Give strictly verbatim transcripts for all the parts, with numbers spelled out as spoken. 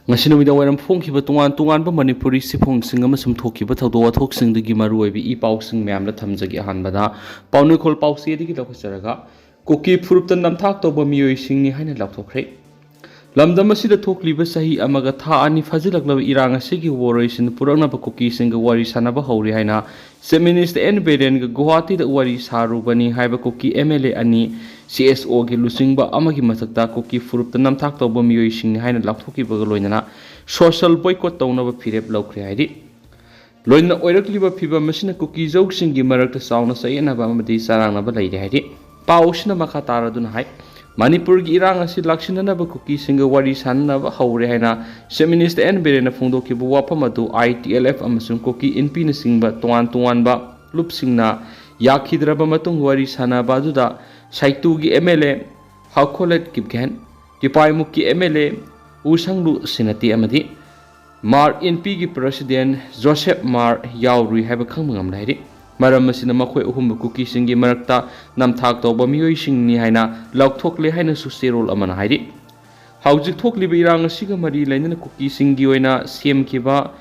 ꯉꯁꯤ ꯅꯨꯃꯤꯗꯥꯡ ꯋꯥꯏꯔꯝ ꯐꯣꯡꯈꯤꯕ ꯇꯣꯉꯥꯟ ꯇꯣꯉꯥꯟꯕ ꯃꯅꯤꯄꯨꯔꯤ ꯁꯤꯐꯣꯡꯁꯤꯡ ꯑꯃꯁꯨꯡ ꯊꯣꯛꯈꯤꯕ ꯊꯧꯗꯣꯛ ꯋꯥꯊꯣꯛꯁꯤꯡꯗꯒꯤ ꯃꯔꯨꯑꯣꯏꯕ ꯏ ꯄꯥꯎꯁꯤꯡ ꯃꯌꯥꯝꯗ ꯊꯝꯖꯒꯦ꯫ ꯑꯍꯥꯟꯕꯗ ꯄꯥꯎꯅꯨꯈꯣꯜ ꯄꯥꯎꯆꯦꯗꯒꯤ ꯂꯧꯈꯠꯆꯔꯒ, ꯀꯨꯀꯤ ꯐꯨꯔꯨꯞꯇ ꯅꯝꯊꯥꯛ ꯇꯧꯕ ꯃꯤꯑꯣꯏꯁꯤꯡꯅꯤ ꯍꯥꯏꯅ ꯂꯥꯎꯊꯣꯛꯈ꯭ꯔꯦ꯫ ꯂꯝꯗꯝ ꯑꯁꯤꯗ ꯊꯣꯛꯂꯤꯕ ꯆꯍꯤ ꯑꯃꯒ ꯊꯥ ꯑꯅꯤ ꯐꯥꯖꯤꯜꯂꯛꯂꯕ ꯏꯔꯥꯡ ꯑꯁꯤꯒꯤ ꯋꯥꯔꯣꯏꯁꯤꯟ ꯄꯨꯔꯛꯅꯕ ꯀꯨꯀꯤꯁꯤꯡꯒ ꯋꯥꯔꯤ ꯁꯥꯟꯅꯕ ꯍꯧꯔꯦ ꯍꯥꯏꯅ ꯆꯤꯐ ꯃꯤꯅꯤꯁꯇꯔ ꯑꯦꯟ ꯕꯤꯔꯦꯟꯒ ꯒꯨꯋꯥꯍꯥꯇꯤꯗ ꯋꯥꯔꯤ ꯁꯥꯔꯨꯕꯅꯤ ꯍꯥꯏꯕ ꯀꯨꯀꯤ ꯑꯦꯝ ꯑꯦꯜ ꯑꯦ ꯑꯅꯤ, ꯁꯤ ꯑꯦꯁ ꯑꯣꯒꯤ ꯂꯨꯆꯤꯡꯕ ꯑꯃꯒꯤ ꯃꯊꯛꯇ ꯀꯨꯀꯤ ꯐꯨꯔꯨꯞꯇ ꯅꯝꯊꯥꯛ ꯇꯧꯕ ꯃꯤꯑꯣꯏꯁꯤꯡꯅꯤ ꯍꯥꯏꯅ ꯂꯥꯎꯊꯣꯛꯈꯤꯕꯒ ꯂꯣꯏꯅꯅ ꯁꯣꯁꯤꯌꯦꯜ ꯕꯣꯏꯀꯣꯠ ꯇꯧꯅꯕ ꯐꯤꯔꯦꯞ ꯂꯧꯈ꯭ꯔꯦ ꯍꯥꯏꯔꯤ꯫ ꯂꯣꯏꯅꯅ ꯑꯣꯏꯔꯛꯂꯤꯕ ꯐꯤꯚꯝ ꯑꯁꯤꯅ ꯀꯨꯀꯤꯖꯧꯁꯤꯡꯒꯤ ꯃꯔꯛꯇ ꯆꯥꯎꯅ ꯆꯌꯦꯠꯅꯕ ꯑꯃꯗꯤ ꯆꯔꯥꯡꯅꯕ ꯂꯩꯔꯦ ꯍꯥꯏꯔꯤ꯫ ꯄꯥꯎ ꯑꯁꯤꯅ ꯃꯈꯥ ꯇꯥꯔꯗꯨꯅ ꯍꯥꯏ, ꯃꯅꯤꯄꯨꯔꯒꯤ ꯏꯔꯥꯡ ꯑꯁꯤ ꯂꯥꯛꯁꯤꯟꯅꯅꯕ ꯀꯨꯀꯤꯁꯤꯡꯒ ꯋꯥꯔꯤ ꯁꯥꯟꯅꯅꯕ ꯍꯧꯔꯦ ꯍꯥꯏꯅ ꯆꯤꯐ ꯃꯤꯅꯤꯁꯇꯔ ꯑꯦꯟ ꯕꯤꯔꯦꯟꯅ ꯐꯣꯡꯗꯣꯛꯈꯤꯕ ꯋꯥꯐꯝ ꯑꯗꯨ ꯑꯥꯏ ꯇꯤ ꯑꯦꯜ ꯑꯦꯐ ꯑꯃꯁꯨꯡ ꯀꯨꯀꯤ ꯏꯟꯄꯤꯅꯆꯤꯡꯕ ꯇꯣꯉꯥꯟ ꯇꯣꯉꯥꯟꯕ ꯂꯨꯞꯁꯤꯡꯅ ꯌꯥꯈꯤꯗ꯭ꯔꯕ ꯃꯇꯨꯡ ꯋꯥꯔꯤ ꯁꯥꯟꯅꯕ ꯑꯗꯨꯗ ꯁꯥꯏꯇꯨꯒꯤ M L A Haokholet Kipgen, ꯇꯤꯄꯥꯏꯃꯨꯛꯀꯤ ꯑꯦꯝ ꯑꯦꯜ ꯑꯦ ꯎꯁꯪꯂꯨ ꯁꯤꯅꯇꯤ ꯑꯃꯗꯤ ꯃꯥꯔ ꯏꯟꯄꯤꯒꯤ ꯄ꯭ꯔꯁꯤꯗꯦꯟ ꯖꯣꯁꯦꯞ ꯃꯥꯔ ꯌꯥꯎꯔꯨꯏ ꯍꯥꯏꯕ ꯈꯪꯕ ꯉꯝꯂꯦ ꯍꯥꯏꯔꯤ꯫ ꯃꯔꯝ ꯑꯁꯤꯅ ꯃꯈꯣꯏ ꯑꯍꯨꯝꯕꯨ ꯀꯨꯀꯤꯁꯤꯡꯒꯤ ꯃꯔꯛꯇ ꯅꯝꯊꯥꯛ ꯇꯧꯕ ꯃꯤꯑꯣꯏꯁꯤꯡꯅꯤ ꯍꯥꯏꯅ ꯂꯥꯎꯊꯣꯛꯂꯦ ꯍꯥꯏꯅꯁꯨ ꯆꯦꯔꯣꯜ ꯑꯃꯅ ꯍꯥꯏꯔꯤ꯫ ꯍꯧꯖꯤꯛ ꯊꯣꯛꯂꯤꯕ ꯏꯔꯥꯡ ꯑꯁꯤꯒ ꯃꯔꯤ ꯂꯩꯅꯅ ꯀꯨꯀꯤꯁꯤꯡꯒꯤ ꯑꯣꯏꯅ ꯁꯦꯝꯈꯤꯕ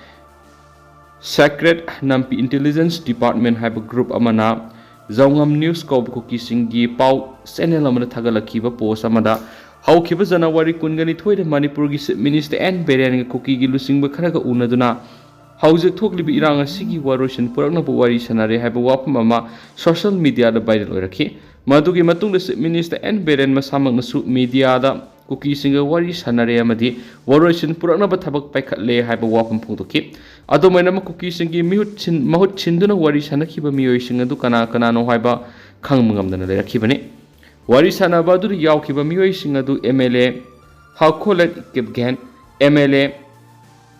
ꯁꯦꯀ꯭ꯔꯦꯠ ꯅꯥꯄꯤ ꯏꯟꯇꯦꯂꯤꯖꯦꯟꯁ ꯗꯤꯄꯥꯔꯠꯃꯦꯟ ꯍꯥꯏꯕ ꯒ꯭ꯔꯨꯞ ꯑꯃꯅ ꯖꯧꯉꯝ ꯅ꯭ꯌꯨꯁ ꯀꯧꯕ ꯀꯨꯀꯤꯁꯤꯡꯒꯤ ꯄꯥꯎ ꯆꯦꯅꯦꯜ ꯑꯃꯗ ꯊꯥꯒꯠꯂꯛꯈꯤꯕ ꯄꯣꯁ ꯑꯃꯗ, ꯍꯧꯈꯤꯕ ꯖꯅꯋꯥꯔꯤ ꯀꯨꯟꯒ ꯅꯤꯊꯣꯏꯗ ꯃꯅꯤꯄꯨꯔꯒꯤ ꯆꯤꯐ ꯃꯤꯅꯤꯁꯇꯔ ꯑꯦꯟ ꯕꯤꯔꯦꯟꯒ ꯀꯨꯀꯤꯒꯤ ꯂꯨꯆꯤꯡꯕ ꯈꯔꯒ ꯎꯅꯗꯨꯅ ꯍꯧꯖꯤꯛ ꯊꯣꯛꯂꯤꯕ ꯏꯔꯥꯡ ꯑꯁꯤꯒꯤ ꯋꯥꯔꯣꯏꯁꯤꯟ ꯄꯨꯔꯛꯅꯕ ꯋꯥꯔꯤ ꯁꯥꯟꯅꯔꯦ ꯍꯥꯏꯕ ꯋꯥꯐꯝ ꯑꯃ ꯁꯣꯁꯤꯌꯦꯜ ꯃꯤꯗꯤꯌꯥꯗ ꯚꯥꯏꯔꯦꯜ ꯑꯣꯏꯔꯛꯈꯤ꯫ ꯃꯗꯨꯒꯤ ꯃꯇꯨꯡꯗ ꯆꯤꯐ ꯃꯤꯅꯤꯁꯇꯔ ꯑꯦꯟ ꯕꯤꯔꯦꯟ ꯃꯁꯥꯃꯛꯅꯁꯨ ꯃꯤꯗꯤꯌꯥꯗ ꯀꯨꯀꯤꯁꯤꯡꯒ ꯋꯥꯔꯤ ꯁꯥꯟꯅꯔꯦ ꯑꯃꯗꯤ ꯋꯥꯔꯣꯏꯁꯤꯟ ꯄꯨꯔꯛꯅꯕ ꯊꯕꯛ ꯄꯥꯏꯈꯠꯂꯦ ꯍꯥꯏꯕ ꯋꯥꯐꯝ ꯐꯣꯡꯗꯣꯛꯈꯤ꯫ ꯑꯗꯨꯃꯥꯏꯅꯃꯛ ꯀꯨꯀꯤꯁꯤꯡꯒꯤ ꯃꯤꯍꯨꯠ ꯁꯤꯟ-, ꯃꯍꯨꯠ ꯁꯤꯟꯗꯨꯅ ꯋꯥꯔꯤ ꯁꯥꯟꯅꯈꯤꯕ ꯃꯤꯑꯣꯏꯁꯤꯡ ꯑꯗꯨ ꯀꯅꯥ ꯀꯅꯥꯅꯣ ꯍꯥꯏꯕ ꯈꯪꯕ ꯉꯝꯗꯅ ꯂꯩꯔꯛꯈꯤꯕꯅꯤ꯫ ꯋꯥꯔꯤ ꯁꯥꯟꯅꯕ ꯑꯗꯨꯗ ꯌꯥꯎꯈꯤꯕ ꯃꯤꯑꯣꯏꯁꯤꯡ ꯑꯗꯨ M L A Haokholet Kipgen, M L A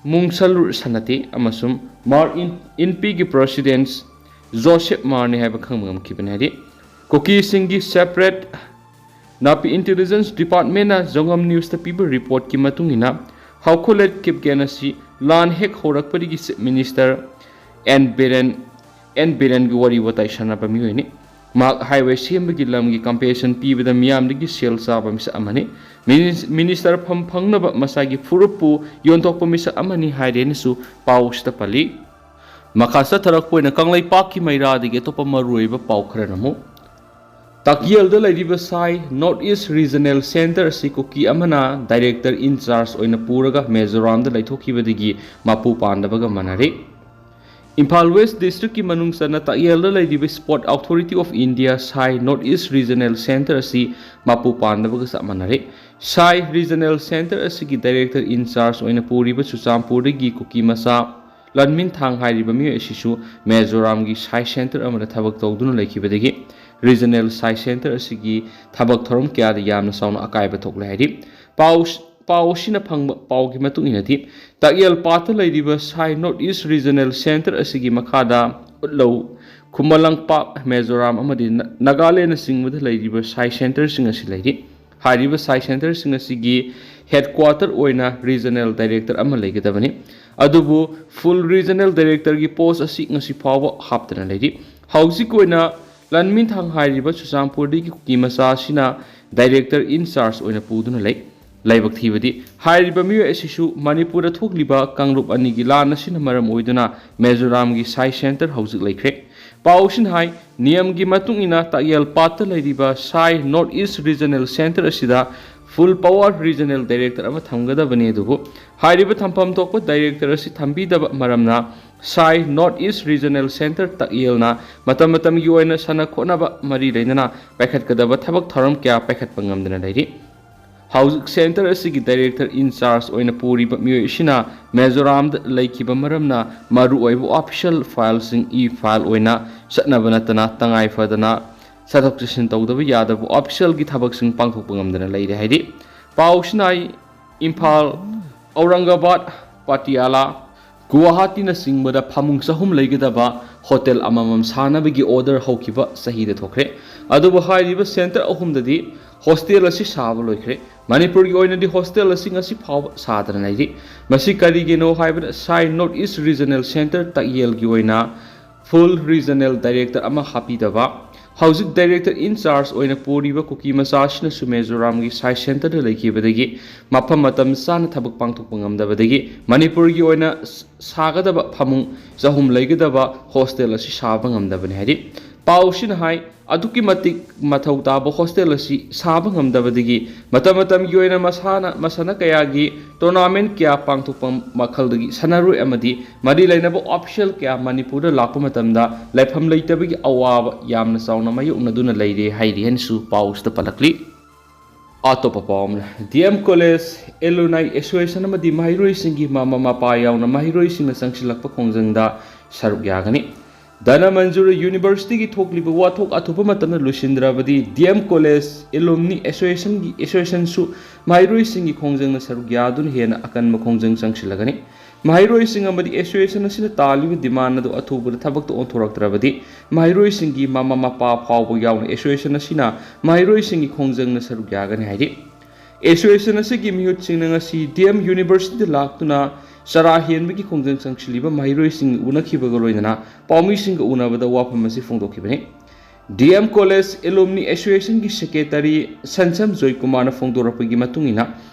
ꯃꯨꯡꯁꯂꯨꯔ ꯁꯅꯇꯤ ꯑꯃꯁꯨꯡ ꯃꯥꯔ ꯏꯟ-, ꯏꯟꯄꯤꯒꯤ ꯄ꯭ꯔꯁꯤꯗꯦꯟꯁ ꯖꯣꯁꯦꯞ ꯃꯥꯔꯅꯤ ꯍꯥꯏꯕ ꯈꯪꯕ ꯉꯝꯈꯤꯕꯅꯤ ꯍꯥꯏꯗꯤ, ꯀꯨꯀꯤꯁꯤꯡꯒꯤ ꯁꯦꯄꯔꯦꯠ ꯅꯥꯄꯤ ꯏꯟꯇꯦꯂꯤꯖꯦꯟꯁ ꯗꯤꯄꯥꯔꯠꯃꯦꯟꯅ ꯖꯣꯉꯝ ꯅ꯭ꯌꯨꯁꯇ ꯄꯤꯕ ꯔꯤꯄꯣꯔꯠꯀꯤ ꯃꯇꯨꯡ ꯏꯟꯅ, ꯍꯥꯎꯈꯣꯂꯦꯠ ꯀꯤꯞꯒꯦꯟ ꯑꯁꯤ ꯂꯥꯟ ꯍꯦꯛ ꯍꯧꯔꯛꯄꯗꯒꯤ chief minister N Biren, N ꯕꯤꯔꯦꯟꯒꯤ ꯋꯥꯔꯤ ꯋꯥꯇꯥꯏ ꯁꯥꯟꯅꯕ ꯃꯤꯑꯣꯏꯅꯤ꯫ ꯃꯍꯥꯛ ꯍꯥꯏꯋꯦ ꯁꯦꯝꯕꯒꯤ ꯂꯝꯒꯤ ꯀꯝꯄꯦꯟꯁꯦꯁꯟ ꯄꯤꯕꯗ ꯃꯤꯌꯥꯝꯗꯒꯤ ꯁꯦꯜ ꯆꯥꯕ ꯃꯤꯁꯛ ꯑꯃꯅꯤ꯫ ꯃꯤꯅꯤꯁ-, ꯃꯤꯅꯤꯁꯇꯔ ꯐꯝ ꯐꯪꯅꯕ ꯃꯁꯥꯒꯤ ꯐꯨꯔꯨꯞꯄꯨ ꯌꯣꯟꯊꯣꯛꯄ ꯃꯤꯁꯛ ꯑꯃꯅꯤ ꯍꯥꯏꯔꯦꯅꯁꯨ ꯄꯥꯎ ꯑꯁꯤꯗ ꯄꯜꯂꯤ꯫ ꯃꯈꯥ ꯆꯠꯊꯔꯛꯄ ꯑꯣꯏꯅ ꯀꯪꯂꯩꯄꯥꯛꯀꯤ ꯃꯩꯔꯥꯗꯒꯤ ꯑꯇꯣꯞꯄ ꯃꯔꯨꯑꯣꯏꯕ ꯄꯥꯎ ꯈꯔꯅ ꯑꯃꯨꯛ, ꯇꯥꯛꯌꯦꯜꯗ ꯂꯩꯔꯤꯕ ꯁꯥꯏ ꯅꯣꯔꯠ ꯏꯁ ꯔꯤꯖꯅꯦꯜ ꯁꯦꯟꯇꯔ ꯑꯁꯤ ꯀꯨꯀꯤ ꯑꯃꯅ ꯗꯥꯏꯔꯦꯛꯇꯔ ꯏꯟ ꯆꯥꯔꯖ ꯑꯣꯏꯅ ꯄꯨꯔꯒ ꯃꯦꯖꯣꯔꯥꯝꯗ ꯂꯩꯊꯣꯛꯈꯤꯕꯗꯒꯤ ꯃꯄꯨ ꯄꯥꯟꯗꯕꯒ ꯃꯥꯟꯅꯔꯦ꯫ ꯏꯝꯐꯥꯜ ꯋꯦꯁ ꯗꯤꯁꯇ꯭ꯔꯤꯛꯀꯤ ꯃꯅꯨꯡ ꯆꯟꯅ ꯇꯥꯛꯌꯦꯜꯗ ꯂꯩꯔꯤꯕ Sports Authority of India ꯁꯥꯏ ꯅꯣꯔꯠ ꯏꯁ ꯔꯤꯖꯅꯦꯜ ꯁꯦꯟꯇꯔ ꯑꯁꯤ ꯃꯄꯨ ꯄꯥꯟꯗꯕꯒ ꯆꯞ ꯃꯥꯟꯅꯔꯦ꯫ ꯁꯥꯏ ꯔꯤꯖꯅꯦꯜ ꯁꯦꯟꯇꯔ ꯑꯁꯤꯒꯤ ꯗꯥꯏꯔꯦꯛꯇꯔ ꯏꯟ ꯆꯥꯔꯖ ꯑꯣꯏꯅ ꯄꯨꯔꯤꯕ ꯆꯨꯔꯆꯥꯟꯄꯨꯔꯗꯒꯤ ꯀꯨꯀꯤ ꯃꯆꯥ ꯂꯟꯃꯤꯟ ꯊꯥꯡ ꯍꯥꯏꯔꯤꯕ ꯃꯤꯑꯣꯏ ꯑꯁꯤꯁꯨ ꯃꯦꯖꯣꯔꯥꯝꯒꯤ ꯁꯥꯏ ꯁꯦꯟꯇꯔ ꯑꯃꯗ ꯊꯕꯛ ꯇꯧꯗꯨꯅ ꯂꯩꯈꯤꯕꯗꯒꯤ ꯔꯤꯖꯅꯦꯜ ꯁꯥꯏ ꯁꯦꯟꯇꯔ ꯑꯁꯤꯒꯤ ꯊꯕꯛ ꯊꯧꯔꯝ ꯀꯌꯥꯗ ꯌꯥꯝꯅ ꯆꯥꯎꯅ ꯑꯀꯥꯏꯕ ꯊꯣꯛꯂꯦ ꯍꯥꯏꯔꯤ꯫ ꯄꯥꯎ, ꯄꯥꯎ ꯑꯁꯤꯅ ꯐꯪꯕ ꯄꯥꯎꯒꯤ ꯃꯇꯨꯡ ꯏꯟꯅꯗꯤ, ꯇꯥꯛꯌꯦꯜ ꯄꯥꯠꯇ ꯂꯩꯔꯤꯕ ꯁꯥꯏ ꯅꯣꯔꯠ ꯏꯁ ꯔꯤꯖꯅꯦꯜ ꯁꯦꯟꯇꯔ ꯑꯁꯤꯒꯤ ꯃꯈꯥꯗ ꯎꯠꯂꯧ, ꯈꯨꯃꯟ ꯂꯝꯄꯥꯛ, ꯃꯦꯖꯣꯔꯥꯝ ꯑꯃꯗꯤ ꯅ-, ꯅꯥꯒꯥꯂꯦꯟꯅꯆꯤꯡꯕꯗ ꯂꯩꯔꯤꯕ ꯁꯥꯏ ꯁꯦꯟꯇꯔꯁꯤꯡ ꯑꯁꯤ ꯂꯩꯔꯤ꯫ ꯍꯥꯏꯔꯤꯕ ꯁꯥꯏ ꯁꯦꯟꯇꯔꯁꯤꯡ ꯑꯁꯤꯒꯤ ꯍꯦꯗꯀ꯭ꯋꯥꯇꯔ ꯑꯣꯏꯅ ꯔꯤꯖꯅꯦꯜ ꯗꯥꯏꯔꯦꯛꯇꯔ ꯑꯃ ꯂꯩꯒꯗꯕꯅꯤ꯫ ꯑꯗꯨꯕꯨ ꯐꯨꯜ ꯔꯤꯖꯅꯦꯜ ꯗꯥꯏꯔꯦꯛꯇꯔꯒꯤ ꯄꯣꯁ ꯑꯁꯤ ꯉꯁꯤ ꯐꯥꯎꯕ ꯍꯥꯞꯇꯅ ꯂꯩꯔꯤ꯫ ꯍꯧꯖꯤꯛ ꯑꯣꯏꯅ ꯂꯟꯃꯤꯟꯊꯥꯡ ꯍꯥꯏꯔꯤꯕ ꯆꯨꯔꯆꯥꯟꯄꯨꯔꯗꯒꯤ ꯀꯨꯀꯤ ꯃꯆꯥ ꯑꯁꯤꯅ ꯗꯥꯏꯔꯦꯛꯇꯔ ꯏꯟ ꯆꯥꯔꯖ ꯑꯣꯏꯅ ꯄꯨꯗꯨꯅ ꯂꯩ꯫ ꯂꯥꯏꯕꯛ ꯊꯤꯕꯗꯤ ꯍꯥꯏꯔꯤꯕ ꯃꯤꯑꯣꯏ ꯑꯁꯤꯁꯨ ꯃꯅꯤꯄꯨꯔꯗ ꯊꯣꯛꯂꯤꯕ ꯀꯥꯡꯂꯨꯞ ꯑꯅꯤꯒꯤ ꯂꯥꯟ ꯑꯁꯤꯅ ꯃꯔꯝ ꯑꯣꯏꯗꯨꯅ ꯃꯦꯖꯣꯔꯥꯝꯒꯤ ꯁꯥꯏ ꯁꯦꯟꯇꯔ ꯍꯧꯖꯤꯛ ꯂꯩꯈ꯭ꯔꯦ꯫ ꯄꯥꯎꯁꯤꯅ ꯍꯥꯏ, ꯅꯤꯌꯝꯒꯤ ꯃꯇꯨꯡ ꯏꯟꯅ ꯇꯥꯛꯌꯦꯜ ꯄꯥꯠꯇ ꯂꯩꯔꯤꯕ ꯁꯥꯏ ꯅꯣꯔꯠ ꯏꯁ ꯔꯤꯖꯅꯦꯜ ꯁꯦꯟꯇꯔ ꯑꯁꯤꯗ ꯐꯨꯜ ꯄꯋꯥꯔ ꯔꯤꯖꯅꯦꯜ ꯗꯥꯏꯔꯦꯛꯇꯔ ꯑꯃ ꯊꯝꯒꯗꯕꯅꯤ, ꯑꯗꯨꯕꯨ ꯍꯥꯏꯔꯤꯕ ꯊꯝꯐꯝ ꯊꯣꯛꯄ ꯗꯥꯏꯔꯦꯛꯇꯔ ꯑꯁꯤ ꯊꯝꯕꯤꯗꯕ ꯃꯔꯝꯅ ꯁꯥꯏ ꯅꯣꯔꯠ ꯏꯁ ꯔꯤꯖꯅꯦꯜ ꯁꯦꯟꯇꯔ ꯇꯥꯛꯌꯦꯜꯅ ꯃꯇꯝ ꯃꯇꯝꯒꯤ ꯑꯣꯏꯅ ꯁꯥꯟꯅ ꯈꯣꯠꯅꯕ ꯃꯔꯤ ꯂꯩꯅꯅ ꯄꯥꯏꯈꯠꯀꯗꯕ ꯊꯕꯛ ꯊꯧꯔꯝ ꯀꯌꯥ ꯄꯥꯏꯈꯠꯄ ꯉꯝꯗꯅ ꯂꯩꯔꯤ꯫ ꯍꯧꯖꯤꯛ ꯁꯦꯟꯇꯔ ꯑꯁꯤꯒꯤ ꯗꯥꯏꯔꯦꯛꯇꯔ ꯏꯟ ꯆꯥꯔꯖ ꯑꯣꯏꯅ ꯄꯨꯔꯤꯕ ꯃꯤꯑꯣꯏ ꯑꯁꯤꯅ ꯃꯦꯖꯣꯔꯥꯝꯗ ꯂꯩꯈꯤꯕ ꯃꯔꯝꯅ ꯃꯔꯨꯑꯣꯏꯕ ꯑꯣꯐꯤꯁꯤꯌꯦꯜ ꯐꯥꯏꯜꯁꯤꯡ ꯏ ꯐꯥꯏꯜ ꯑꯣꯏꯅ ꯆꯠꯅꯕ ꯅꯠꯇꯅ ꯇꯉꯥꯏ ꯐꯗꯅ ꯆꯠꯊꯣꯛ ꯆꯠꯁꯤꯟ ꯇꯧꯗꯕ ꯌꯥꯗꯕ ꯑꯣꯐꯤꯁꯤꯌꯦꯜꯒꯤ ꯊꯕꯛꯁꯤꯡ ꯄꯥꯡꯊꯣꯛꯄ ꯉꯝꯗꯅ ꯂꯩꯔꯦ ꯍꯥꯏꯔꯤ꯫ ꯄꯥꯎꯁꯤꯅ ꯏꯝꯐꯥꯜ, ꯑꯧꯔꯪꯒꯕꯥꯗ, ꯄꯥꯇꯤꯌꯥꯂꯥ, ꯒꯨꯋꯥꯍꯥꯇꯤꯅꯆꯤꯡꯕꯗ ꯐꯃꯨꯡ ꯆꯍꯨꯝ ꯂꯩꯒꯗꯕ ꯍꯣꯇꯦꯜ ꯑꯃꯃꯝ ꯁꯥꯅꯕꯒꯤ ꯑꯣꯔꯗꯔ ꯍꯧꯈꯤꯕ ꯆꯍꯤꯗ ꯊꯣꯛꯈ꯭ꯔꯦ꯫ ꯑꯗꯨꯕꯨ ꯍꯥꯏꯔꯤꯕ ꯁꯦꯟꯇꯔ ꯑꯍꯨꯝꯗꯗꯤ ꯍꯣꯁꯇꯦꯜ ꯑꯁꯤ ꯁꯥꯕ ꯂꯣꯏꯈ꯭ꯔꯦ꯫ ꯃꯅꯤꯄꯨꯔꯒꯤ ꯑꯣꯏꯅꯗꯤ ꯍꯣꯁꯇꯦꯜ ꯑꯁꯤ ꯉꯁꯤ ꯐꯥꯎꯕ ꯁꯥꯗꯅ ꯂꯩꯔꯤ꯫ ꯃꯁꯤ ꯀꯔꯤꯒꯤꯅꯣ ꯍꯥꯏꯕꯗ ꯁꯥꯏ ꯅꯣꯔꯠ ꯏꯁ ꯔꯤꯖꯅꯦꯜ ꯁꯦꯟꯇꯔ ꯇꯥꯛꯌꯦꯜꯒꯤ ꯑꯣꯏꯅ ꯐꯨꯜ ꯔꯤꯖꯅꯦꯜ ꯗꯥꯏꯔꯦꯛꯇꯔ ꯑꯃ ꯍꯥꯞꯄꯤꯗꯕ, ꯍꯧꯖꯤꯛ director in charge ꯑꯣꯏꯅ ꯄꯨꯔꯤꯕ ꯀꯨꯀꯤ ꯃꯆꯥ ꯑꯁꯤꯅꯁꯨ ꯃꯤꯖꯣꯔꯥꯝꯒꯤ ꯁꯥꯏ ꯁꯦꯟꯇꯔꯗ ꯂꯩꯈꯤꯕꯗꯒꯤ ꯃꯐꯝ ꯃꯇꯝ ꯆꯥꯅ ꯊꯕꯛ ꯄꯥꯡꯊꯣꯛꯄ ꯉꯝꯗꯕꯗꯒꯤ ꯃꯅꯤꯄꯨꯔꯒꯤ ꯑꯣꯏꯅ ꯁ-, ꯁꯥꯒꯗꯕ ꯐꯃꯨꯡ ꯆꯍꯨꯝ ꯂꯩꯒꯗꯕ ꯍꯣꯁꯇꯦꯜ ꯑꯁꯤ ꯁꯥꯕ ꯉꯝꯗꯕꯅꯤ ꯍꯥꯏꯔꯤ꯫ ꯄꯥꯎ ꯑꯁꯤꯅ ꯍꯥꯏ, ꯑꯗꯨꯛꯀꯤ ꯃꯇꯤꯛ ꯃꯊꯧ ꯇꯥꯕ ꯍꯣꯁꯇꯦꯜ ꯑꯁꯤ ꯁꯥꯕ ꯉꯝꯗꯕꯗꯒꯤ ꯃꯇꯝ ꯃꯇꯝꯒꯤ ꯑꯣꯏꯅ ꯃꯁꯥꯟꯅ ꯃꯁꯥꯟꯅ ꯀꯌꯥꯒꯤ tournament ꯀꯌꯥ ꯄꯥꯡꯊꯣꯛꯄ ꯃꯈꯜꯗꯒꯤ ꯁꯥꯟꯅꯔꯣꯏ ꯑꯃꯗꯤ ꯃꯔꯤ ꯂꯩꯅꯕ official ꯀꯌꯥ ꯃꯅꯤꯄꯨꯔꯗ ꯂꯥꯛꯄ ꯃꯇꯝꯗ ꯂꯩꯐꯝ ꯂꯩꯇꯕꯒꯤ ꯑꯋꯥꯕ ꯌꯥꯝꯅ ꯆꯥꯎꯅ ꯃꯥꯌꯣꯛꯅꯗꯨꯅ ꯂꯩꯔꯦ ꯍꯥꯏꯔꯤ ꯍꯥꯏꯅꯁꯨ ꯄꯥꯎꯁꯤꯗ ꯄꯜꯂꯛꯂꯤ꯫ ꯑꯇꯣꯞꯄ ꯄꯥꯎ ꯑꯃꯅ, D M College Alumni Association ꯑꯃꯗꯤ ꯃꯍꯩꯔꯣꯏꯁꯤꯡꯒꯤ ꯃꯃꯥ ꯃꯄꯥ ꯌꯥꯎꯅ ꯃꯍꯩꯔꯣꯏꯁꯤꯡꯅ ꯆꯪꯁꯤꯜꯂꯛꯄ ꯈꯣꯡꯖꯪꯗ ꯁꯔꯨꯛ ꯌꯥꯒꯅꯤ꯫ ꯙꯅꯃꯟꯖꯨꯔ Universityꯒꯤ ꯊꯣꯛꯂꯤꯕ ꯋꯥꯊꯣꯛ ꯑꯊꯨꯕ ꯃꯇꯝꯗ ꯂꯣꯏꯁꯤꯟꯗ꯭ꯔꯕꯗꯤ D M College Alumni Associationꯒꯤ Associationꯁꯨ ꯃꯍꯩꯔꯣꯏꯁꯤꯡꯒꯤ ꯈꯣꯡꯖꯪꯅ ꯁꯔꯨꯛ ꯌꯥꯗꯨꯅ ꯍꯦꯟꯅ ꯑꯀꯟꯕ ꯈꯣꯡꯖꯪ ꯆꯪꯁꯤꯜꯂꯒꯅꯤ꯫ ꯃꯍꯩꯔꯣꯏꯁꯤꯡ ꯑꯃꯗꯤ association ꯑꯁꯤꯅ ꯇꯥꯜꯂꯤꯕ demand ꯑꯗꯨ ꯑꯊꯨꯕꯗ ꯊꯕꯛꯇ ꯑꯣꯟꯊꯣꯔꯛꯇ꯭ꯔꯕꯗꯤ ꯃꯍꯩꯔꯣꯏꯁꯤꯡꯒꯤ ꯃꯃꯥ ꯃꯄꯥ ꯐꯥꯎꯕ ꯌꯥꯎꯅ association ꯑꯁꯤꯅ ꯃꯍꯩꯔꯣꯏꯁꯤꯡꯒꯤ ꯈꯣꯡꯖꯪꯅ ꯁꯔꯨꯛ ꯌꯥꯒꯅꯤ ꯍꯥꯏꯔꯤ꯫ Association ꯑꯁꯤꯒꯤ ꯃꯤꯍꯨꯠꯁꯤꯡꯅ ꯉꯁꯤ D M Universityꯗ ꯂꯥꯛꯇꯨꯅ ꯆꯔꯥ ꯍꯦꯟꯕꯒꯤ ꯈꯣꯡꯖꯪ ꯆꯪꯁꯤꯜꯂꯤꯕ ꯃꯍꯩꯔꯣꯏꯁꯤꯡ ꯎꯅꯈꯤꯕꯒ ꯂꯣꯏꯅꯅ ꯄꯥꯎꯃꯤꯁꯤꯡꯒ ꯎꯅꯕꯗ ꯋꯥꯐꯝ ꯑꯁꯤ ꯐꯣꯡꯗꯣꯛꯈꯤꯕꯅꯤ꯫ D M College Alumni Associationꯒꯤ Secretary ꯁꯟꯁꯝ ꯖꯣꯏꯀꯨꯃꯥꯔꯅ ꯐꯣꯡꯗꯣꯔꯛꯄꯒꯤ ꯃꯇꯨꯡ ꯏꯟꯅ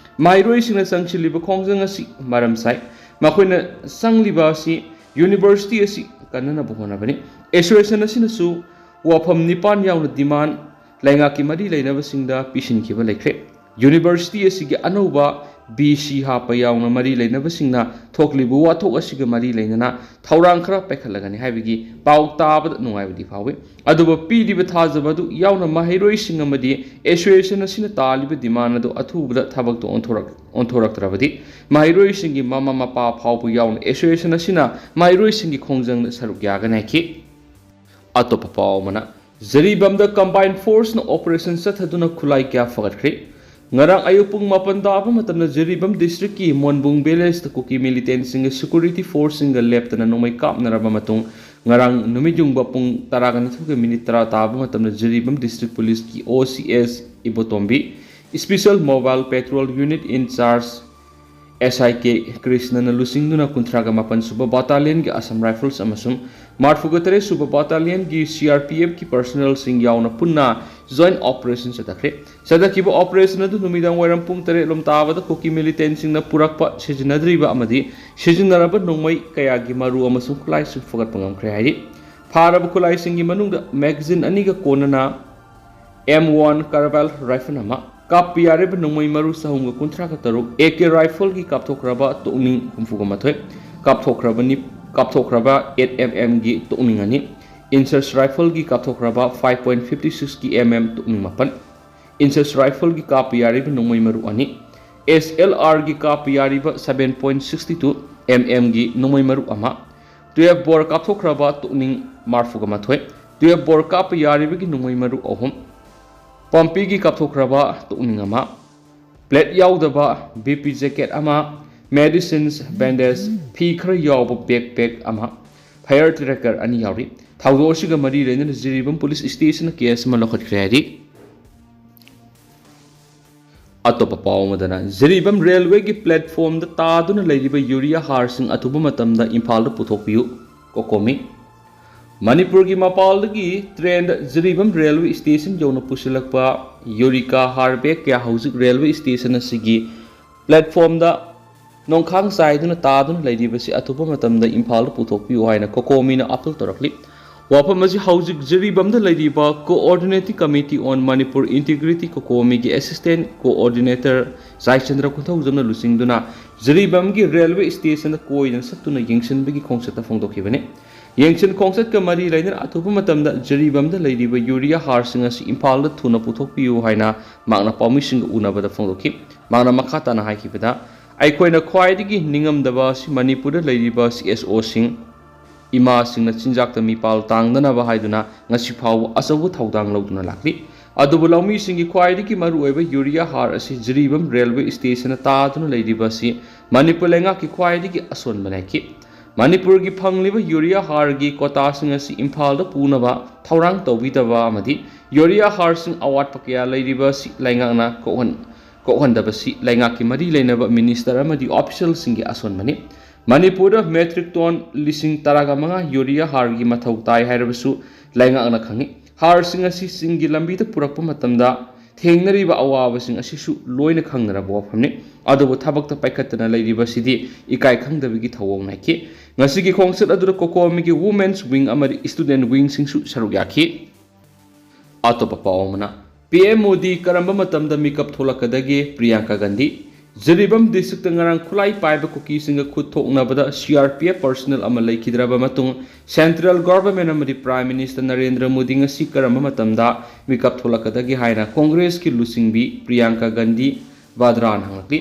ꯃꯍꯩꯔꯣꯏꯁꯤꯡꯅ ꯆꯪꯁꯤꯜꯂꯤꯕ ꯈꯣꯡꯖꯪ ꯑꯁꯤ ꯃꯔꯝ ꯆꯥꯏ꯫ ꯃꯈꯣꯏꯅ ꯆꯪꯂꯤꯕ ꯑꯁꯤ University ꯑꯁꯤ ꯀꯟꯅꯅꯕ ꯍꯣꯠꯅꯕꯅꯤ꯫ Association ꯑꯁꯤꯅꯁꯨ ꯋꯥꯐꯝ ꯅꯤꯄꯥꯟ ꯌꯥꯎꯅ demand ꯂꯩꯉꯥꯛꯀꯤ ꯃꯔꯤ ꯂꯩꯅꯕꯁꯤꯡꯗ ꯄꯤꯁꯤꯟꯈꯤꯕ ꯂꯩꯈ꯭ꯔꯦ꯫ University ꯑꯁꯤꯒꯤ ꯑꯅꯧꯕ V C ꯍꯥꯞꯄ ꯌꯥꯎꯅ ꯃꯔꯤ ꯂꯩꯅꯕꯁꯤꯡꯅ ꯊꯣꯛꯂꯤꯕ ꯋꯥꯊꯣꯛ ꯑꯁꯤꯒ ꯃꯔꯤ ꯂꯩꯅꯅ ꯊꯧꯔꯥꯡ ꯈꯔ ꯄꯥꯏꯈꯠꯂꯒꯅꯤ ꯍꯥꯏꯕꯒꯤ ꯄꯥꯎ ꯇꯥꯕꯗ ꯅꯨꯡꯉꯥꯏꯕꯗꯤ ꯐꯥꯎꯏ꯫ ꯑꯗꯨꯕꯨ ꯄꯤꯔꯤꯕ ꯊꯥꯖꯕ ꯑꯗꯨ ꯌꯥꯎꯅ ꯃꯍꯩꯔꯣꯏꯁꯤꯡ ꯑꯃꯗꯤ association ꯑꯁꯤꯅ ꯇꯥꯜꯂꯤꯕ demand ꯑꯗꯨ ꯑꯊꯨꯕꯗ ꯊꯕꯛꯇ ꯑꯣꯟꯊꯣꯔꯛ-, ꯑꯣꯟꯊꯣꯔꯛꯇ꯭ꯔꯕꯗꯤ ꯃꯍꯩꯔꯣꯏꯁꯤꯡꯒꯤ ꯃꯃꯥ ꯃꯄꯥ ꯐꯥꯎꯕ ꯌꯥꯎꯅ association ꯑꯁꯤꯅ ꯃꯍꯩꯔꯣꯏꯁꯤꯡꯒꯤ ꯈꯣꯡꯖꯪꯗ ꯁꯔꯨꯛ ꯌꯥꯒꯅꯤ ꯍꯥꯏꯈꯤ꯫ ꯑꯇꯣꯞꯄ ꯄꯥꯎ ꯑꯃꯅ, ꯖꯤꯔꯤꯕꯥꯝꯗ combined forceꯅ operation ꯆꯠꯊꯗꯨꯅ ꯈꯨꯠꯂꯥꯏ ꯀꯌꯥ ꯐꯒꯠꯈ꯭ꯔꯦ꯫ ꯉꯔꯥꯡ ꯑꯌꯨꯛ ꯄꯨꯡ ꯃꯥꯄꯟ ꯇꯥꯕ ꯃꯇꯝꯗ ꯖꯤꯔꯤꯕꯥꯝ districtꯀꯤ ꯃꯣꯟꯕꯨꯡ villageꯇ ꯀꯨꯀꯤ militantꯁꯤꯡꯒ security forceꯁꯤꯡꯒ ꯂꯦꯞꯇꯅ ꯅꯣꯡꯃꯩ ꯀꯥꯞꯅꯔꯕ ꯃꯇꯨꯡ, ꯉꯔꯥꯡ ꯅꯨꯃꯤꯠ ꯌꯨꯡꯕ ꯄꯨꯡ ꯇꯔꯥꯒ ꯅꯤꯊꯣꯏꯒ minute ꯇꯔꯥ ꯇꯥꯕ ꯃꯇꯝꯗ Jiribam district policeꯀꯤ O C S Ibotombi, special mobile patrol unit in charge ꯑꯦꯁ ꯑꯥꯏ ꯀꯦ ꯀ꯭ꯔꯤꯁꯅꯅ ꯂꯨꯆꯤꯡꯗꯨꯅ ꯀꯨꯟꯊ꯭ꯔꯥꯒ ꯃꯥꯄꯟ ꯁꯨꯕ ꯕꯥꯇꯥꯂꯤꯌꯟꯒꯤ ꯑꯁꯥꯝ ꯔꯥꯏꯐꯜꯁ ꯑꯃꯁꯨꯡ ꯃꯔꯐꯨꯒ ꯇꯔꯦꯠ ꯁꯨꯕ ꯕꯥꯇꯥꯂꯤꯌꯟꯒꯤ ꯁꯤ ꯑꯥꯔ ꯄꯤ ꯑꯦꯐꯀꯤ ꯄꯔꯁꯅꯦꯜꯁꯤꯡ ꯌꯥꯎꯅ ꯄꯨꯟꯅ ꯖꯣꯏꯟꯠ ꯑꯣꯄꯔꯦꯁꯟ ꯆꯠꯊꯈ꯭ꯔꯦ꯫ ꯆꯠꯊꯈꯤꯕ ꯑꯣꯄꯔꯦꯁꯟ ꯑꯗꯨ ꯅꯨꯃꯤꯗꯥꯡ ꯋꯥꯏꯔꯝ ꯄꯨꯡ ꯇꯔꯦꯠ ꯂꯣꯝ ꯇꯥꯕꯗ ꯀꯨꯀꯤ ꯃꯤꯂꯤꯇꯦꯟꯁꯤꯡꯅ ꯄꯨꯔꯛꯄ ꯁꯤꯖꯤꯟꯅꯗ꯭ꯔꯤꯕ ꯑꯃꯗꯤ ꯁꯤꯖꯤꯟꯅꯔꯕ ꯅꯣꯡꯃꯩ ꯀꯌꯥꯒꯤ ꯃꯔꯨ ꯑꯃꯁꯨꯡ ꯈꯨꯠꯂꯥꯏꯁꯤꯡ ꯐꯒꯠꯄ ꯉꯝꯈ꯭ꯔꯦ ꯍꯥꯏꯔꯤ꯫ ꯐꯥꯔꯕ ꯈꯨꯠꯂꯥꯏꯁꯤꯡꯒꯤ ꯃꯅꯨꯡꯗ ꯃꯦꯒꯥꯖꯤꯟ ꯑꯅꯤꯒ ꯀꯣꯟꯅꯅ ꯑꯦꯝ ꯋꯥꯟ ꯀꯥꯔꯕꯥꯏꯜ ꯔꯥꯏꯐꯜ ꯑꯃ, ꯀꯥꯞꯄ ꯌꯥꯔꯤꯕ ꯅꯣꯡꯃꯩ ꯃꯔꯨ ꯆꯍꯨꯝꯒ ꯀꯨꯟꯊ꯭ꯔꯥꯒ ꯇꯔꯨꯛ, ꯑꯦ ꯀꯦ ꯔꯥꯏꯐꯜꯒꯤ ꯀꯥꯞꯊꯣꯛꯈ꯭ꯔꯕ ꯇꯣꯛꯅꯤꯡ ꯍꯨꯝꯐꯨꯒ ꯃꯥꯊꯣꯏ, ꯀꯥꯞꯊꯣꯛꯈ꯭ꯔꯕ ꯅꯤ-, ꯀꯥꯞꯊꯣꯛꯈ꯭ꯔꯕ ꯑꯦꯠ ꯑꯦꯝ ꯑꯦꯝꯒꯤ ꯇꯣꯛꯅꯤꯡ ꯑꯅꯤ, ꯏꯟꯁꯔꯁ ꯔꯥꯏꯐꯜꯒꯤ ꯀꯥꯞꯊꯣꯛꯈ꯭ꯔꯕ ꯐꯥꯏꯚ ꯄꯣꯏꯟꯠ ꯐꯤꯐꯇꯤ ꯁꯤꯛꯁꯀꯤ ꯑꯦꯝ ꯑꯦꯝ ꯇꯣꯛꯅꯤꯡ ꯃꯥꯄꯟ, ꯏꯟꯁꯔꯁ ꯔꯥꯏꯐꯜꯒꯤ ꯀꯥꯞꯄ ꯌꯥꯔꯤꯕ ꯅꯣꯡꯃꯩ ꯃꯔꯨ ꯑꯅꯤ, ꯑꯦꯁ ꯑꯦꯜ ꯑꯥꯔꯒꯤ ꯀꯥꯞꯄ ꯌꯥꯔꯤꯕ seven point sixty two M ꯑꯦꯝꯒꯤ ꯅꯣꯡꯃꯩ ꯃꯔꯨ ꯑꯃ, ꯇꯨꯌꯦꯜꯐ ꯕꯣꯔ ꯀꯥꯞꯊꯣꯛꯈ꯭ꯔꯕ ꯇꯣꯛꯅꯤꯡ ꯃꯔꯐꯨꯒ ꯃꯥꯊꯣꯏ, ꯇꯨꯌꯦꯜꯐ ꯕꯣꯔ ꯀꯥꯞꯄ ꯌꯥꯔꯤꯕꯒꯤ ꯅꯣꯡꯃꯩ ꯃꯔꯨ ꯑꯍꯨꯝ, ꯄꯝꯄꯤꯒꯤ ꯀꯥꯞꯊꯣꯛꯈ꯭ꯔꯕ ꯇꯣꯛꯅꯤꯡ ꯑꯃ, ꯄ꯭ꯂꯦꯠ ꯌꯥꯎꯗꯕ ꯕꯤ ꯄꯤ ꯖꯦꯀꯦꯠ ꯑꯃ, ꯃꯦꯗꯤꯁꯤꯟꯁ, ꯕꯦꯟꯗꯦꯖ, ꯐꯤ ꯈꯔ ꯌꯥꯎꯕ ꯕꯦꯛ ꯄꯦꯛ ꯑꯃ, ꯐꯥꯌꯔ ꯇ꯭ꯔꯦꯀꯔ ꯑꯅꯤ ꯌꯥꯎꯔꯤ꯫ ꯊꯧꯗꯣꯛ ꯑꯁꯤꯒ ꯃꯔꯤ ꯂꯩꯅꯅ ꯖꯤꯔꯤꯕꯥꯝ ꯄꯨꯂꯤꯁ ꯁ꯭ꯇꯦꯁꯟꯅ ꯀꯦꯁ ꯑꯃ ꯂꯧꯈꯠꯈ꯭ꯔꯦ ꯍꯥꯏꯔꯤ꯫ ꯑꯇꯣꯞꯄ ꯄꯥꯎ ꯑꯃꯗꯅ, ꯖꯤꯔꯤꯕꯥꯝ ꯔꯦꯜꯋꯦꯒꯤ ꯄ꯭ꯂꯦꯠꯐꯣꯝꯗ ꯇꯥꯗꯨꯅ ꯂꯩꯔꯤꯕ ꯌꯨꯔꯤꯌꯥ ꯍꯥꯔꯁꯤꯡ ꯑꯊꯨꯕ ꯃꯇꯝꯗ ꯏꯝꯐꯥꯜꯗ ꯄꯨꯊꯣꯛꯄꯤꯌꯨ, ꯀꯣꯀꯣꯃꯤ꯫ ꯃꯅꯤꯄꯨꯔꯒꯤ ꯃꯄꯥꯜꯗꯒꯤ ꯇ꯭ꯔꯦꯟꯗ ꯖꯤꯔꯤꯕꯥꯝ ꯔꯦꯜꯋꯦ ꯁ꯭ꯇꯦꯁꯟ ꯌꯧꯅ ꯄꯨꯁꯤꯜꯂꯛꯄ ꯌꯨꯔꯤꯀꯥ ꯍꯥꯔ ꯕꯦꯒ ꯀꯌꯥ ꯍꯧꯖꯤꯛ ꯔꯦꯜꯋꯦ ꯁ꯭ꯇꯦꯁꯟ ꯑꯁꯤꯒꯤ ꯄ꯭ꯂꯦꯠꯐꯣꯝꯗ ꯅꯣꯡꯈꯥꯡ ꯆꯥꯏꯗꯨꯅ ꯇꯥꯗꯨꯅ ꯂꯩꯔꯤꯕꯁꯤ ꯑꯊꯨꯕ ꯃꯇꯝꯗ ꯏꯝꯐꯥꯜꯗ ꯄꯨꯊꯣꯛꯄꯤꯌꯨ ꯍꯥꯏꯅ ꯀꯣꯀꯣꯃꯤꯅ ꯑꯥꯄꯤꯜ ꯇꯧꯔꯛꯂꯤ꯫ ꯋꯥꯐꯝ ꯑꯁꯤ ꯍꯧꯖꯤꯛ ꯖꯤꯔꯤꯕꯥꯝꯗ ꯂꯩꯔꯤꯕ Coordinating Committee on Manipur Integrity, ꯀꯣꯀꯣꯃꯤꯒꯤ ꯑꯦꯁꯤꯁꯇꯦꯟꯠ ꯀꯣꯑꯣꯔꯗꯤꯅꯦꯇꯔ ꯖꯥꯏꯆꯟꯗ꯭ꯔ ꯀꯣꯟꯊꯧꯖꯝꯅ ꯂꯨꯆꯤꯡꯗꯨꯅ ꯖꯤꯔꯤꯕꯥꯝꯒꯤ ꯔꯦꯜꯋꯦ ꯁ꯭ꯇꯦꯁꯟꯗ ꯀꯣꯏꯗꯨꯅ ꯆꯠꯇꯨꯅ ꯌꯦꯡꯁꯤꯟꯕꯒꯤ ꯈꯣꯡꯆꯠꯇ ꯐꯣꯡꯗꯣꯛꯈꯤꯕꯅꯤ꯫ ꯌꯦꯡꯁꯤꯟ ꯈꯣꯡꯆꯠꯀ ꯃꯔꯤ ꯂꯩꯅꯅ ꯑꯊꯨꯕ ꯃꯇꯝꯗ ꯖꯤꯔꯤꯕꯥꯝꯗ ꯂꯩꯔꯤꯕ ꯌꯨꯔꯤꯌꯥ ꯍꯥꯔꯁꯤꯡ ꯑꯁꯤ ꯏꯝꯐꯥꯜꯗ ꯊꯨꯅ ꯄꯨꯊꯣꯛꯄꯤꯌꯨ ꯍꯥꯏꯅ ꯃꯍꯥꯛꯅ ꯄꯥꯎꯃꯤꯁꯤꯡꯒ ꯎꯅꯕꯗ ꯐꯣꯡꯗꯣꯛꯈꯤ꯫ ꯃꯍꯥꯛꯅ ꯃꯈꯥ ꯇꯥꯅ ꯍꯥꯏꯈꯤꯕꯗ, ꯑꯩꯈꯣꯏꯅ ꯈ꯭ꯋꯥꯏꯗꯒꯤ ꯅꯤꯡꯉꯝꯗꯕ ꯑꯁꯤ ꯃꯅꯤꯄꯨꯔꯗ ꯂꯩꯔꯤꯕ ꯁꯤ ꯑꯦꯁ ꯑꯣꯁꯤꯡ, ꯏꯃꯥꯁꯤꯡꯅ ꯆꯤꯟꯖꯥꯛꯇ ꯃꯤꯄꯥꯜ ꯇꯥꯡꯗꯅꯕ ꯍꯥꯏꯗꯨꯅ ꯉꯁꯤ ꯐꯥꯎꯕ ꯑꯆꯧꯕ ꯊꯧꯗꯥꯡ ꯂꯧꯗꯨꯅ ꯂꯥꯛꯂꯤ꯫ ꯑꯗꯨꯕꯨ ꯂꯧꯃꯤꯁꯤꯡꯒꯤ ꯈ꯭ꯋꯥꯏꯗꯒꯤ ꯃꯔꯨꯑꯣꯏꯕ ꯌꯨꯔꯤꯌꯥ ꯍꯥꯔ ꯑꯁꯤ ꯖꯤꯔꯤꯕꯥꯝ ꯔꯦꯜꯋꯦ ꯁ꯭ꯇꯦꯁꯟꯗ ꯇꯥꯗꯨꯅ ꯂꯩꯔꯤꯕ ꯑꯁꯤ ꯃꯅꯤꯄꯨꯔ ꯂꯩꯉꯥꯛꯀꯤ ꯈ꯭ꯋꯥꯏꯗꯒꯤ ꯑꯁꯣꯟꯕ ꯂꯩꯈꯤ꯫ ꯃꯅꯤꯄꯨꯔꯒꯤ ꯐꯪꯂꯤꯕ ꯌꯨꯔꯤꯌꯥ ꯍꯥꯔꯒꯤ ꯀꯣꯇꯥꯁꯤꯡ ꯑꯁꯤ ꯏꯝꯐꯥꯜꯗ ꯄꯨꯅꯕ ꯊꯧꯔꯥꯡ ꯇꯧꯕꯤꯗꯕ ꯑꯃꯗꯤ ꯌꯨꯔꯤꯌꯥ ꯍꯥꯔꯁꯤꯡ ꯑꯋꯥꯠꯄ ꯀꯌꯥ ꯂꯩꯔꯤꯕ ꯑꯁꯤ ꯂꯩꯉꯥꯛꯅ ꯀꯣꯛꯍꯟ-, ꯀꯣꯛꯍꯟꯗꯕꯁꯤ ꯂꯩꯉꯥꯛꯀꯤ ꯃꯔꯤ ꯂꯩꯅꯕ ꯃꯤꯅꯤꯁꯇꯔ ꯑꯃꯗꯤ ꯑꯣꯐꯤꯁꯤꯌꯦꯜꯁꯤꯡꯒꯤ ꯑꯁꯣꯟꯕꯅꯤ꯫ ꯃꯅꯤꯄꯨꯔꯗ ꯃꯦꯇ꯭ꯔꯤꯛ ꯇꯣꯟ ꯂꯤꯁꯤꯡ ꯇꯔꯥꯒ ꯃꯉꯥ ꯌꯨꯔꯤꯌꯥ ꯍꯥꯔꯒꯤ ꯃꯊꯧ ꯇꯥꯏ ꯍꯥꯏꯔꯕꯁꯨ ꯂꯩꯉꯥꯛꯅ ꯈꯪꯏ꯫ ꯍꯥꯔꯁꯤꯡ ꯑꯁꯤ ꯆꯤꯡꯒꯤ ꯂꯝꯕꯤꯗ ꯄꯨꯔꯛꯄ ꯃꯇꯝꯗ ꯊꯦꯡꯅꯔꯤꯕ ꯑꯋꯥꯕꯁꯤꯡ ꯑꯁꯤꯁꯨ ꯂꯣꯏꯅ ꯈꯪꯅꯔꯕ ꯋꯥꯐꯝꯅꯤ꯫ ꯑꯗꯨꯕꯨ ꯊꯕꯛꯇ ꯄꯥꯏꯈꯠꯇꯅ ꯂꯩꯔꯤꯕꯁꯤꯗꯤ ꯏꯀꯥꯏ ꯈꯪꯗꯕꯒꯤ ꯊꯧꯑꯣꯡ ꯅꯥꯏꯈꯤ꯫ ꯉꯁꯤꯒꯤ ꯈꯣꯡꯆꯠ ꯑꯗꯨꯗ ꯀꯣꯀꯣꯃꯤꯒꯤ Women's Wing ꯑꯃꯗꯤ Student Wingꯁꯤꯡꯁꯨ ꯁꯔꯨꯛ ꯌꯥꯈꯤ꯫ ꯑꯇꯣꯞꯄ ꯄꯥꯎ ꯑꯃꯅ, ꯄꯤ ꯑꯦꯝ ꯃꯣꯗꯤ ꯀꯔꯝꯕ ꯃꯇꯝꯗ ꯃꯤꯀꯞ ꯊꯣꯛꯂꯛꯀꯗꯒꯦ? ꯄ꯭ꯔꯤꯌꯥꯡꯀꯥ ꯒꯥꯟꯙꯤ꯫ ꯖꯤꯔꯤꯕꯥꯝ ꯗꯤꯁꯇ꯭ꯔꯤꯛꯇ ꯉꯔꯥꯡ ꯈꯨꯠꯂꯥꯏ ꯄꯥꯏꯕ ꯀꯨꯀꯤꯁꯤꯡꯒ ꯈꯨꯠ ꯊꯣꯛꯅꯕꯗ C R P F personal ꯑꯃ ꯂꯩꯈꯤꯗ꯭ꯔꯕ ꯃꯇꯨꯡ, ꯁꯦꯟꯇ꯭ꯔꯦꯜ ꯒꯣꯚꯔꯟꯃꯦꯟꯠ ꯑꯃꯗꯤ ꯄ꯭ꯔꯥꯏꯝ ꯃꯤꯅꯤꯁꯇꯔ ꯅꯔꯦꯟꯗ꯭ꯔ ꯃꯣꯗꯤ ꯉꯁꯤ ꯀꯔꯝꯕ ꯃꯇꯝꯗ ꯃꯤꯀꯞ ꯊꯣꯛꯂꯛꯀꯗꯒꯦ ꯍꯥꯏꯅ ꯀꯣꯡꯒ꯭ꯔꯦꯁꯀꯤ ꯂꯨꯆꯤꯡꯕꯤ ꯄ꯭ꯔꯤꯌꯥꯡꯀꯥ ꯒꯥꯟꯙꯤ ꯚꯥꯗ꯭ꯔꯥꯅ ꯍꯪꯂꯛꯂꯤ꯫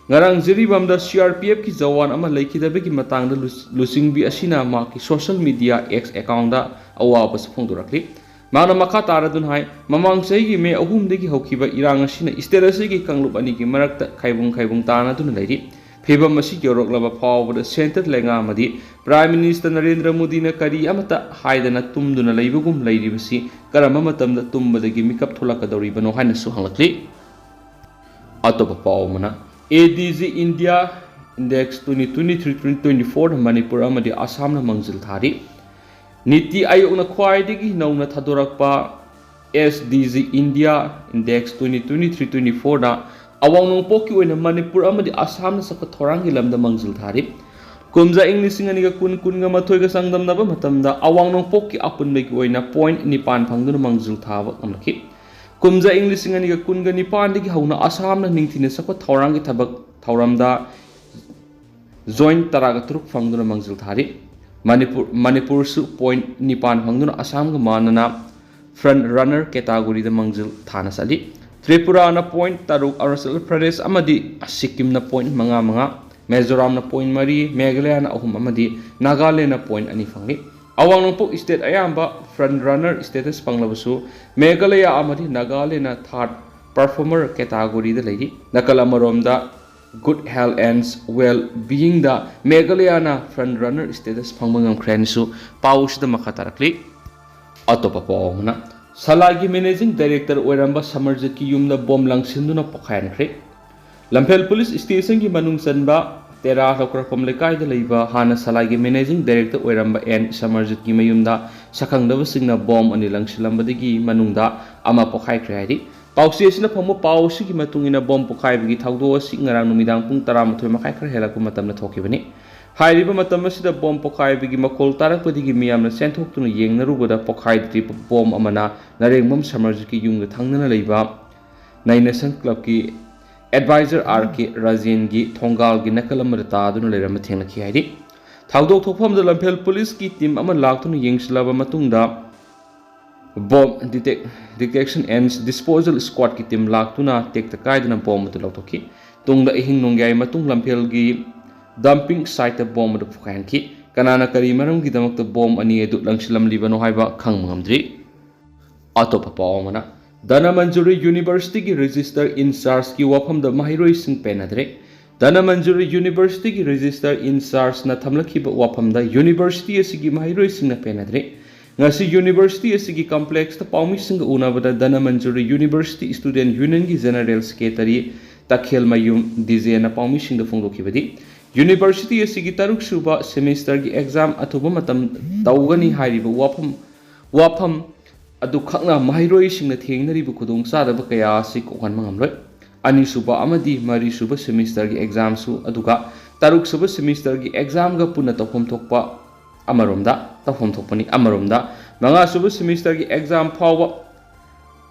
ꯉꯔꯥꯡ ꯖꯤꯔꯤꯕꯥꯝꯗ ꯁꯤ ꯑꯥꯔ ꯄꯤ ꯑꯦꯐꯀꯤ ꯖꯋꯥꯟ ꯑꯃ ꯂꯩꯈꯤꯗꯕꯒꯤ ꯃꯇꯥꯡꯗ ꯂꯨ-, ꯂꯨꯆꯤꯡꯕꯤ ꯑꯁꯤꯅ ꯃꯍꯥꯛꯀꯤ ꯁꯣꯁꯤꯌꯦꯜ ꯃꯤꯗꯤꯌꯥ ꯑꯦꯛꯁ ꯑꯦꯀꯥꯎꯟꯗ ꯑꯋꯥꯕꯁꯨ ꯐꯣꯡꯗꯣꯔꯛꯂꯤ꯫ ꯃꯍꯥꯛꯅ ꯃꯈꯥ ꯇꯥꯔꯗꯨꯅ ꯍꯥꯏ, ꯃꯃꯥꯡ ꯆꯍꯤꯒꯤ ꯃꯦ ꯑꯍꯨꯝꯗꯒꯤ ꯍꯧꯈꯤꯕ ꯏꯔꯥꯡ ꯑꯁꯤꯅ ꯁ꯭ꯇꯦꯠ ꯑꯁꯤꯒꯤ ꯀꯥꯡꯂꯨꯞ ꯑꯅꯤꯒꯤ ꯃꯔꯛꯇ ꯈꯥꯏꯕꯨꯡ ꯈꯥꯏꯕꯨꯡ ꯇꯥꯅꯗꯨꯅ ꯂꯩꯔꯤ꯫ ꯐꯤꯕꯝ ꯑꯁꯤ ꯌꯧꯔꯛꯂꯕ ꯐꯥꯎꯕꯗ ꯁꯦꯟꯇꯔ ꯂꯩꯉꯥꯛ ꯑꯃꯗꯤ ꯄ꯭ꯔꯥꯏꯝ ꯃꯤꯅꯤꯁꯇꯔ ꯅꯔꯦꯟꯗ꯭ꯔ ꯃꯣꯗꯤꯅ ꯀꯔꯤ ꯑꯃꯠꯇ ꯍꯥꯏꯗꯅ ꯇꯨꯝꯗꯨꯅ ꯂꯩꯕꯒꯨꯝ ꯂꯩꯔꯤꯕꯁꯤ ꯀꯔꯝꯕ ꯃꯇꯝꯗ ꯇꯨꯝꯕꯗꯒꯤ ꯃꯤꯀꯞ ꯊꯣꯛꯂꯛꯀꯗꯧꯔꯤꯕꯅꯣ ꯍꯥꯏꯅꯁꯨ ꯍꯪꯂꯛꯂꯤ꯫ ꯑꯇꯣꯞꯄ ꯄꯥꯎ ꯑꯃꯅ, S D G India index twenty twenty three twenty twenty ꯐꯣꯔꯗ ꯃꯅꯤꯄꯨꯔ ꯑꯃꯗꯤ ꯑꯁꯥꯝꯅ ꯃꯥꯡꯖꯤꯜ ꯊꯥꯔꯤ꯫ ꯅꯤꯇꯤ ꯑꯥꯌꯣꯒꯅ ꯈ꯭ꯋꯥꯏꯗꯒꯤ ꯅꯧꯅ ꯊꯥꯗꯣꯔꯛꯄ S D G India index twenty twenty three twenty ꯐꯣꯔꯗ ꯑꯋꯥꯡ ꯅꯣꯡꯄꯣꯛꯀꯤ ꯑꯣꯏꯅ ꯃꯅꯤꯄꯨꯔ ꯑꯃꯗꯤ ꯑꯁꯥꯝꯅ ꯆꯥꯎꯈꯠ ꯊꯧꯔꯥꯡꯒꯤ ꯂꯝꯗ ꯃꯥꯡꯖꯤꯜ ꯊꯥꯔꯤ꯫ ꯀꯨꯝꯖꯥ ꯏꯪ ꯂꯤꯁꯤꯡ ꯑꯅꯤꯒ ꯀꯨꯟ, ꯀꯨꯟꯒ ꯃꯥꯊꯣꯏꯒ ꯆꯥꯡꯗꯝꯅꯕ ꯃꯇꯝꯗ ꯑꯋꯥꯡ ꯅꯣꯡꯄꯣꯛꯀꯤ ꯑꯄꯨꯟꯕꯒꯤ ꯑꯣꯏꯅ ꯄꯣꯏꯟꯠ ꯅꯤꯄꯥꯟ ꯐꯪꯗꯨꯅ ꯃꯥꯡꯖꯤꯜ ꯊꯥꯕ ꯉꯝꯂꯛꯈꯤ꯫ ꯀꯨꯝꯖꯥ ꯏꯪ ꯂꯤꯁꯤꯡ ꯑꯅꯤꯒ ꯀꯨꯟꯒ ꯅꯤꯄꯥꯟꯗꯒꯤ ꯍꯧꯅ ꯑꯁꯥꯝꯅ ꯅꯤꯡꯊꯤꯅ ꯆꯥꯎꯈꯠ ꯊꯧꯔꯥꯡꯒꯤ ꯊꯕꯛ ꯊꯧꯔꯝꯗ ꯖꯣꯏꯟ ꯇꯔꯥꯒ ꯇꯔꯨꯛ ꯐꯪꯗꯨꯅ ꯃꯥꯡꯖꯤꯜ ꯊꯥꯔꯤ꯫ ꯃꯅꯤꯄꯨꯔ, ꯃꯅꯤꯄꯨꯔꯁꯨ ꯄꯣꯏꯟꯠ ꯅꯤꯄꯥꯟ ꯐꯪꯗꯨꯅ ꯑꯁꯥꯝꯒ ꯃꯥꯟꯅꯅ ꯐ꯭ꯔꯟꯠ ꯔꯟꯅꯔ ꯀꯦꯇꯥꯒꯣꯔꯤꯗ ꯃꯥꯡꯖꯤꯜ ꯊꯥꯅ ꯆꯠꯂꯤ꯫ ꯇ꯭ꯔꯤꯄꯨꯔꯥꯅ ꯄꯣꯏꯟꯠ ꯇꯔꯨꯛ, ꯑꯔꯨꯅꯥꯆꯜ ꯄ꯭ꯔꯗꯦꯁ ꯑꯃꯗꯤ ꯁꯤꯛꯀꯤꯝꯅ ꯄꯣꯏꯟꯠ ꯃꯉꯥ ꯃꯉꯥ, ꯃꯤꯖꯣꯔꯥꯝꯅ ꯄꯣꯏꯟꯠ ꯃꯔꯤ, ꯃꯦꯘꯥꯂꯌꯥꯅ ꯑꯍꯨꯝ ꯑꯃꯗꯤ ꯅꯥꯒꯥꯂꯦꯟꯗꯅ ꯄꯣꯏꯟꯠ ꯑꯅꯤ ꯐꯪꯂꯤ꯫ ꯑꯋꯥꯡ ꯅꯣꯡꯄꯣꯛ ꯁ꯭ꯇꯦꯠ ꯑꯌꯥꯝꯕ ꯐ꯭ꯔꯟꯠ ꯔꯟꯅꯔ ꯁ꯭ꯇꯦꯇꯁ ꯐꯪꯂꯕꯁꯨ ꯃꯦꯘꯥꯂꯌꯥ ꯑꯃꯗꯤ ꯅꯥꯒꯥꯂꯦꯟꯅ ꯊꯥꯔꯠ ꯄꯔꯐꯣꯔꯃꯔ ꯀꯦꯇꯥꯒꯣꯔꯤꯗ ꯂꯩꯔꯤ꯫ ꯅꯥꯀꯜ ꯑꯃꯔꯣꯝꯗ Good Health and Well-beingꯗ ꯃꯦꯘꯥꯂꯌꯥꯅ ꯐ꯭ꯔꯟꯠ ꯔꯟꯅꯔ ꯁ꯭ꯇꯦꯇꯁ ꯐꯪꯕ ꯉꯝꯈ꯭ꯔꯦ ꯍꯥꯏꯅꯁꯨ ꯄꯥꯎ ꯑꯁꯤꯗ ꯃꯈꯥ ꯇꯥꯔꯛꯂꯤ꯫ ꯑꯇꯣꯞꯄ ꯄꯥꯎ ꯑꯃꯅ, ꯁꯂꯥꯏꯒꯤ ꯃꯦꯅꯦꯖꯤꯡ ꯗꯥꯏꯔꯦꯛꯇꯔ ꯑꯣꯏꯔꯝꯕ ꯁꯃꯔꯖꯤꯠꯀꯤ ꯌꯨꯝꯗ ꯕꯣꯝ ꯂꯪꯁꯤꯟꯗꯨꯅ ꯄꯣꯈꯥꯏꯍꯟꯈ꯭ꯔꯦ꯫ ꯂꯝꯐꯦꯜ ꯄꯨꯂꯤꯁ ꯁ꯭ꯇꯦꯁꯟꯒꯤ ꯃꯅꯨꯡ ꯆꯟꯕ ꯇꯦꯔꯥ ꯂꯧꯀ꯭ꯔꯛꯐꯝ ꯂꯩꯀꯥꯏꯗ ꯂꯩꯕ ꯍꯥꯟꯅ ꯁꯂꯥꯏꯒꯤ ꯃꯦꯅꯦꯖꯤꯡ ꯗꯥꯏꯔꯦꯛꯇꯔ ꯑꯣꯏꯔꯝꯕ ꯑꯦꯟ ꯁꯃꯔꯖꯤꯠꯀꯤ ꯃꯌꯨꯝꯗ ꯁꯛꯈꯪꯗꯕꯁꯤꯡꯅ ꯕꯣꯝ ꯑꯅꯤ ꯂꯪꯁꯤꯜꯂꯝꯕꯗꯒꯤ ꯃꯅꯨꯡꯗ ꯑꯃ ꯄꯣꯈꯥꯏꯈ꯭ꯔꯦ ꯍꯥꯏꯔꯤ꯫ ꯄꯥꯎꯆꯦ ꯑꯁꯤꯅ ꯐꯪꯕ ꯄꯥꯎ ꯑꯁꯤꯒꯤ ꯃꯇꯨꯡ ꯏꯟꯅ ꯕꯣꯝ ꯄꯣꯈꯥꯏꯕꯒꯤ ꯊꯧꯗꯣꯛ ꯑꯁꯤ ꯉꯔꯥꯡ ꯅꯨꯃꯤꯗꯥꯡ ꯄꯨꯡ ꯇꯔꯥꯃꯥꯊꯣꯏ ꯃꯈꯥꯏ ꯈꯔ ꯍꯦꯜꯂꯛꯄ ꯃꯇꯝꯗ ꯊꯣꯛꯈꯤꯕꯅꯤ꯫ ꯍꯥꯏꯔꯤꯕ ꯃꯇꯝ ꯑꯁꯤꯗ ꯕꯣꯝ ꯄꯣꯈꯥꯏꯕꯒꯤ ꯃꯈꯣꯜ ꯇꯥꯔꯛꯄꯗꯒꯤ ꯃꯤꯌꯥꯝꯅ ꯆꯦꯟꯊꯣꯛꯇꯨꯅ ꯌꯦꯡꯅꯔꯨꯕꯗ ꯄꯣꯈꯥꯏꯗ꯭ꯔꯤꯕ ꯕꯣꯝ ꯑꯃꯅ ꯅꯔꯦꯡꯕꯝ ꯁꯃꯔꯖꯤꯠꯀꯤ ꯌꯨꯝꯒ ꯊꯪꯅꯅ ꯂꯩꯕ ꯅꯥꯏꯅꯦꯁꯟ ꯀ꯭ꯂꯕꯀꯤ ꯑꯦꯗꯚꯥꯏꯖꯔ ꯑꯥꯔ ꯀꯦ ꯔꯥꯖꯦꯟꯒꯤ ꯊꯣꯡꯒꯥꯜꯒꯤ ꯅꯥꯀꯜ ꯑꯃꯗ ꯇꯥꯗꯨꯅ ꯂꯩꯔꯝꯕ ꯊꯦꯡꯅꯈꯤ ꯍꯥꯏꯔꯤ꯫ ꯊꯧꯗꯣꯛ ꯊꯣꯛꯐꯝꯗ ꯂꯝꯐꯦꯜ ꯄꯨꯂꯤꯁꯀꯤ ꯇꯤꯝ ꯑꯃ ꯂꯥꯛꯇꯨꯅ ꯌꯦꯡꯁꯤꯜꯂꯕ ꯃꯇꯨꯡꯗ ꯕꯣꯝ ꯗꯤꯇꯦꯛ-, ꯗꯤꯇꯦꯛꯁꯟ ꯑꯦꯟ ꯗꯤꯁꯄꯣꯖꯦꯜ ꯁ꯭ꯀ꯭ꯋꯥꯗꯀꯤ ꯇꯤꯝ ꯂꯥꯛꯇꯨꯅ ꯇꯦꯛꯇ ꯀꯥꯏꯗꯅ ꯕꯣꯝ ꯑꯗꯨ ꯂꯧꯊꯣꯛꯈꯤ꯫ ꯇꯨꯡꯗ ꯑꯍꯤꯡ ꯅꯣꯡꯌꯥꯏ ꯃꯇꯨꯡ ꯂꯝꯐꯦꯜꯒꯤ ꯗꯝꯄꯤꯡ ꯁꯥꯏꯠꯇ ꯕꯣꯝ ꯑꯗꯨ ꯄꯣꯈꯥꯏꯍꯟꯈꯤ꯫ ꯀꯅꯥꯅ ꯀꯔꯤ ꯃꯔꯝꯒꯤꯗꯃꯛꯇ ꯕꯣꯝ ꯑꯅꯤ ꯑꯗꯨ ꯂꯪꯁꯤꯜꯂꯝꯂꯤꯕꯅꯣ ꯍꯥꯏꯕ ꯈꯪꯕ ꯉꯝꯗ꯭ꯔꯤ꯫ ꯑꯇꯣꯞꯄ ꯄꯥꯎ ꯑꯃꯅ, ꯙꯅꯃꯟꯖꯨꯔꯤ ꯌꯨꯅꯤꯚꯔꯁꯤꯇꯤꯒꯤ ꯔꯦꯖꯤꯁꯇꯔ ꯏꯟꯆꯥꯔꯖꯀꯤ ꯋꯥꯐꯝꯗ ꯃꯍꯩꯔꯣꯏꯁꯤꯡ ꯄꯦꯟꯅꯗ꯭ꯔꯦ꯫ ꯙꯅꯃꯟꯖꯨꯔꯤ ꯌꯨꯅꯤꯚꯔꯁꯤꯇꯤꯒꯤ ꯔꯦꯖꯤꯁꯇꯔ ꯏꯟꯆꯥꯔꯖꯅ ꯊꯝꯂꯛꯈꯤꯕ ꯋꯥꯐꯝꯗ ꯌꯨꯅꯤꯚꯔꯁꯤꯇꯤ ꯑꯁꯤꯒꯤ ꯃꯍꯩꯔꯣꯏꯁꯤꯡꯅ ꯄꯦꯟꯅꯗ꯭ꯔꯦ꯫ ꯉꯁꯤ ꯌꯨꯅꯤꯚꯔꯁꯤꯇꯤ ꯑꯁꯤꯒꯤ ꯀꯝꯄ꯭ꯂꯦꯛꯁꯇ ꯄꯥꯎꯃꯤꯁꯤꯡꯒ ꯎꯅꯕꯗ Dhanamanjuri university student ꯌꯨꯅꯤꯌꯟꯒꯤ general secretary ꯇꯈꯦꯜꯃꯌꯨꯝ ꯗꯤꯖꯦꯅ ꯄꯥꯎꯃꯤꯁꯤꯡꯗ ꯐꯣꯡꯗꯣꯛꯈꯤꯕꯗꯤ, ꯌꯨꯅꯤꯚꯔꯁꯤꯇꯤ ꯑꯁꯤꯒꯤ ꯇꯔꯨꯛ ꯁꯨꯕ ꯁꯦꯃꯤꯁꯇꯔꯒꯤ ꯑꯦꯛꯖꯥꯝ ꯑꯊꯨꯕ ꯃꯇꯝ ꯇꯧꯒꯅꯤ ꯍꯥꯏꯔꯤꯕ ꯋꯥꯐꯝ, ꯋꯥꯐꯝ ꯑꯗꯨꯈꯛꯅ ꯃꯍꯩꯔꯣꯏꯁꯤꯡꯅ ꯊꯦꯡꯅꯔꯤꯕ ꯈꯨꯗꯣꯡꯆꯥꯗꯕ ꯀꯌꯥ ꯑꯁꯤ ꯀꯣꯛꯍꯟꯕ ꯉꯝꯂꯣꯏ꯫ ꯑꯅꯤꯁꯨꯕ ꯑꯃꯗꯤ ꯃꯔꯤꯁꯨꯕ ꯁꯦꯃꯤꯁꯇꯔꯒꯤ ꯑꯦꯛꯖꯥꯝꯁꯨ, ꯑꯗꯨꯒ ꯇꯔꯨꯛꯁꯨꯕ ꯁꯦꯃꯤꯁꯇꯔꯒꯤ ꯑꯦꯛꯖꯥꯝꯒ ꯄꯨꯟꯅ ꯇꯧꯐꯝ ꯊꯣꯛꯄ ꯑꯃꯔꯣꯝꯗ, ꯇꯧꯐꯝ ꯊꯣꯛꯄꯅꯤ꯫ ꯑꯃꯔꯣꯝꯗ, ꯃꯉꯥꯁꯨꯕ ꯁꯦꯃꯤꯁꯇꯔꯒꯤ ꯑꯦꯛꯖꯥꯝ ꯐꯥꯎꯕ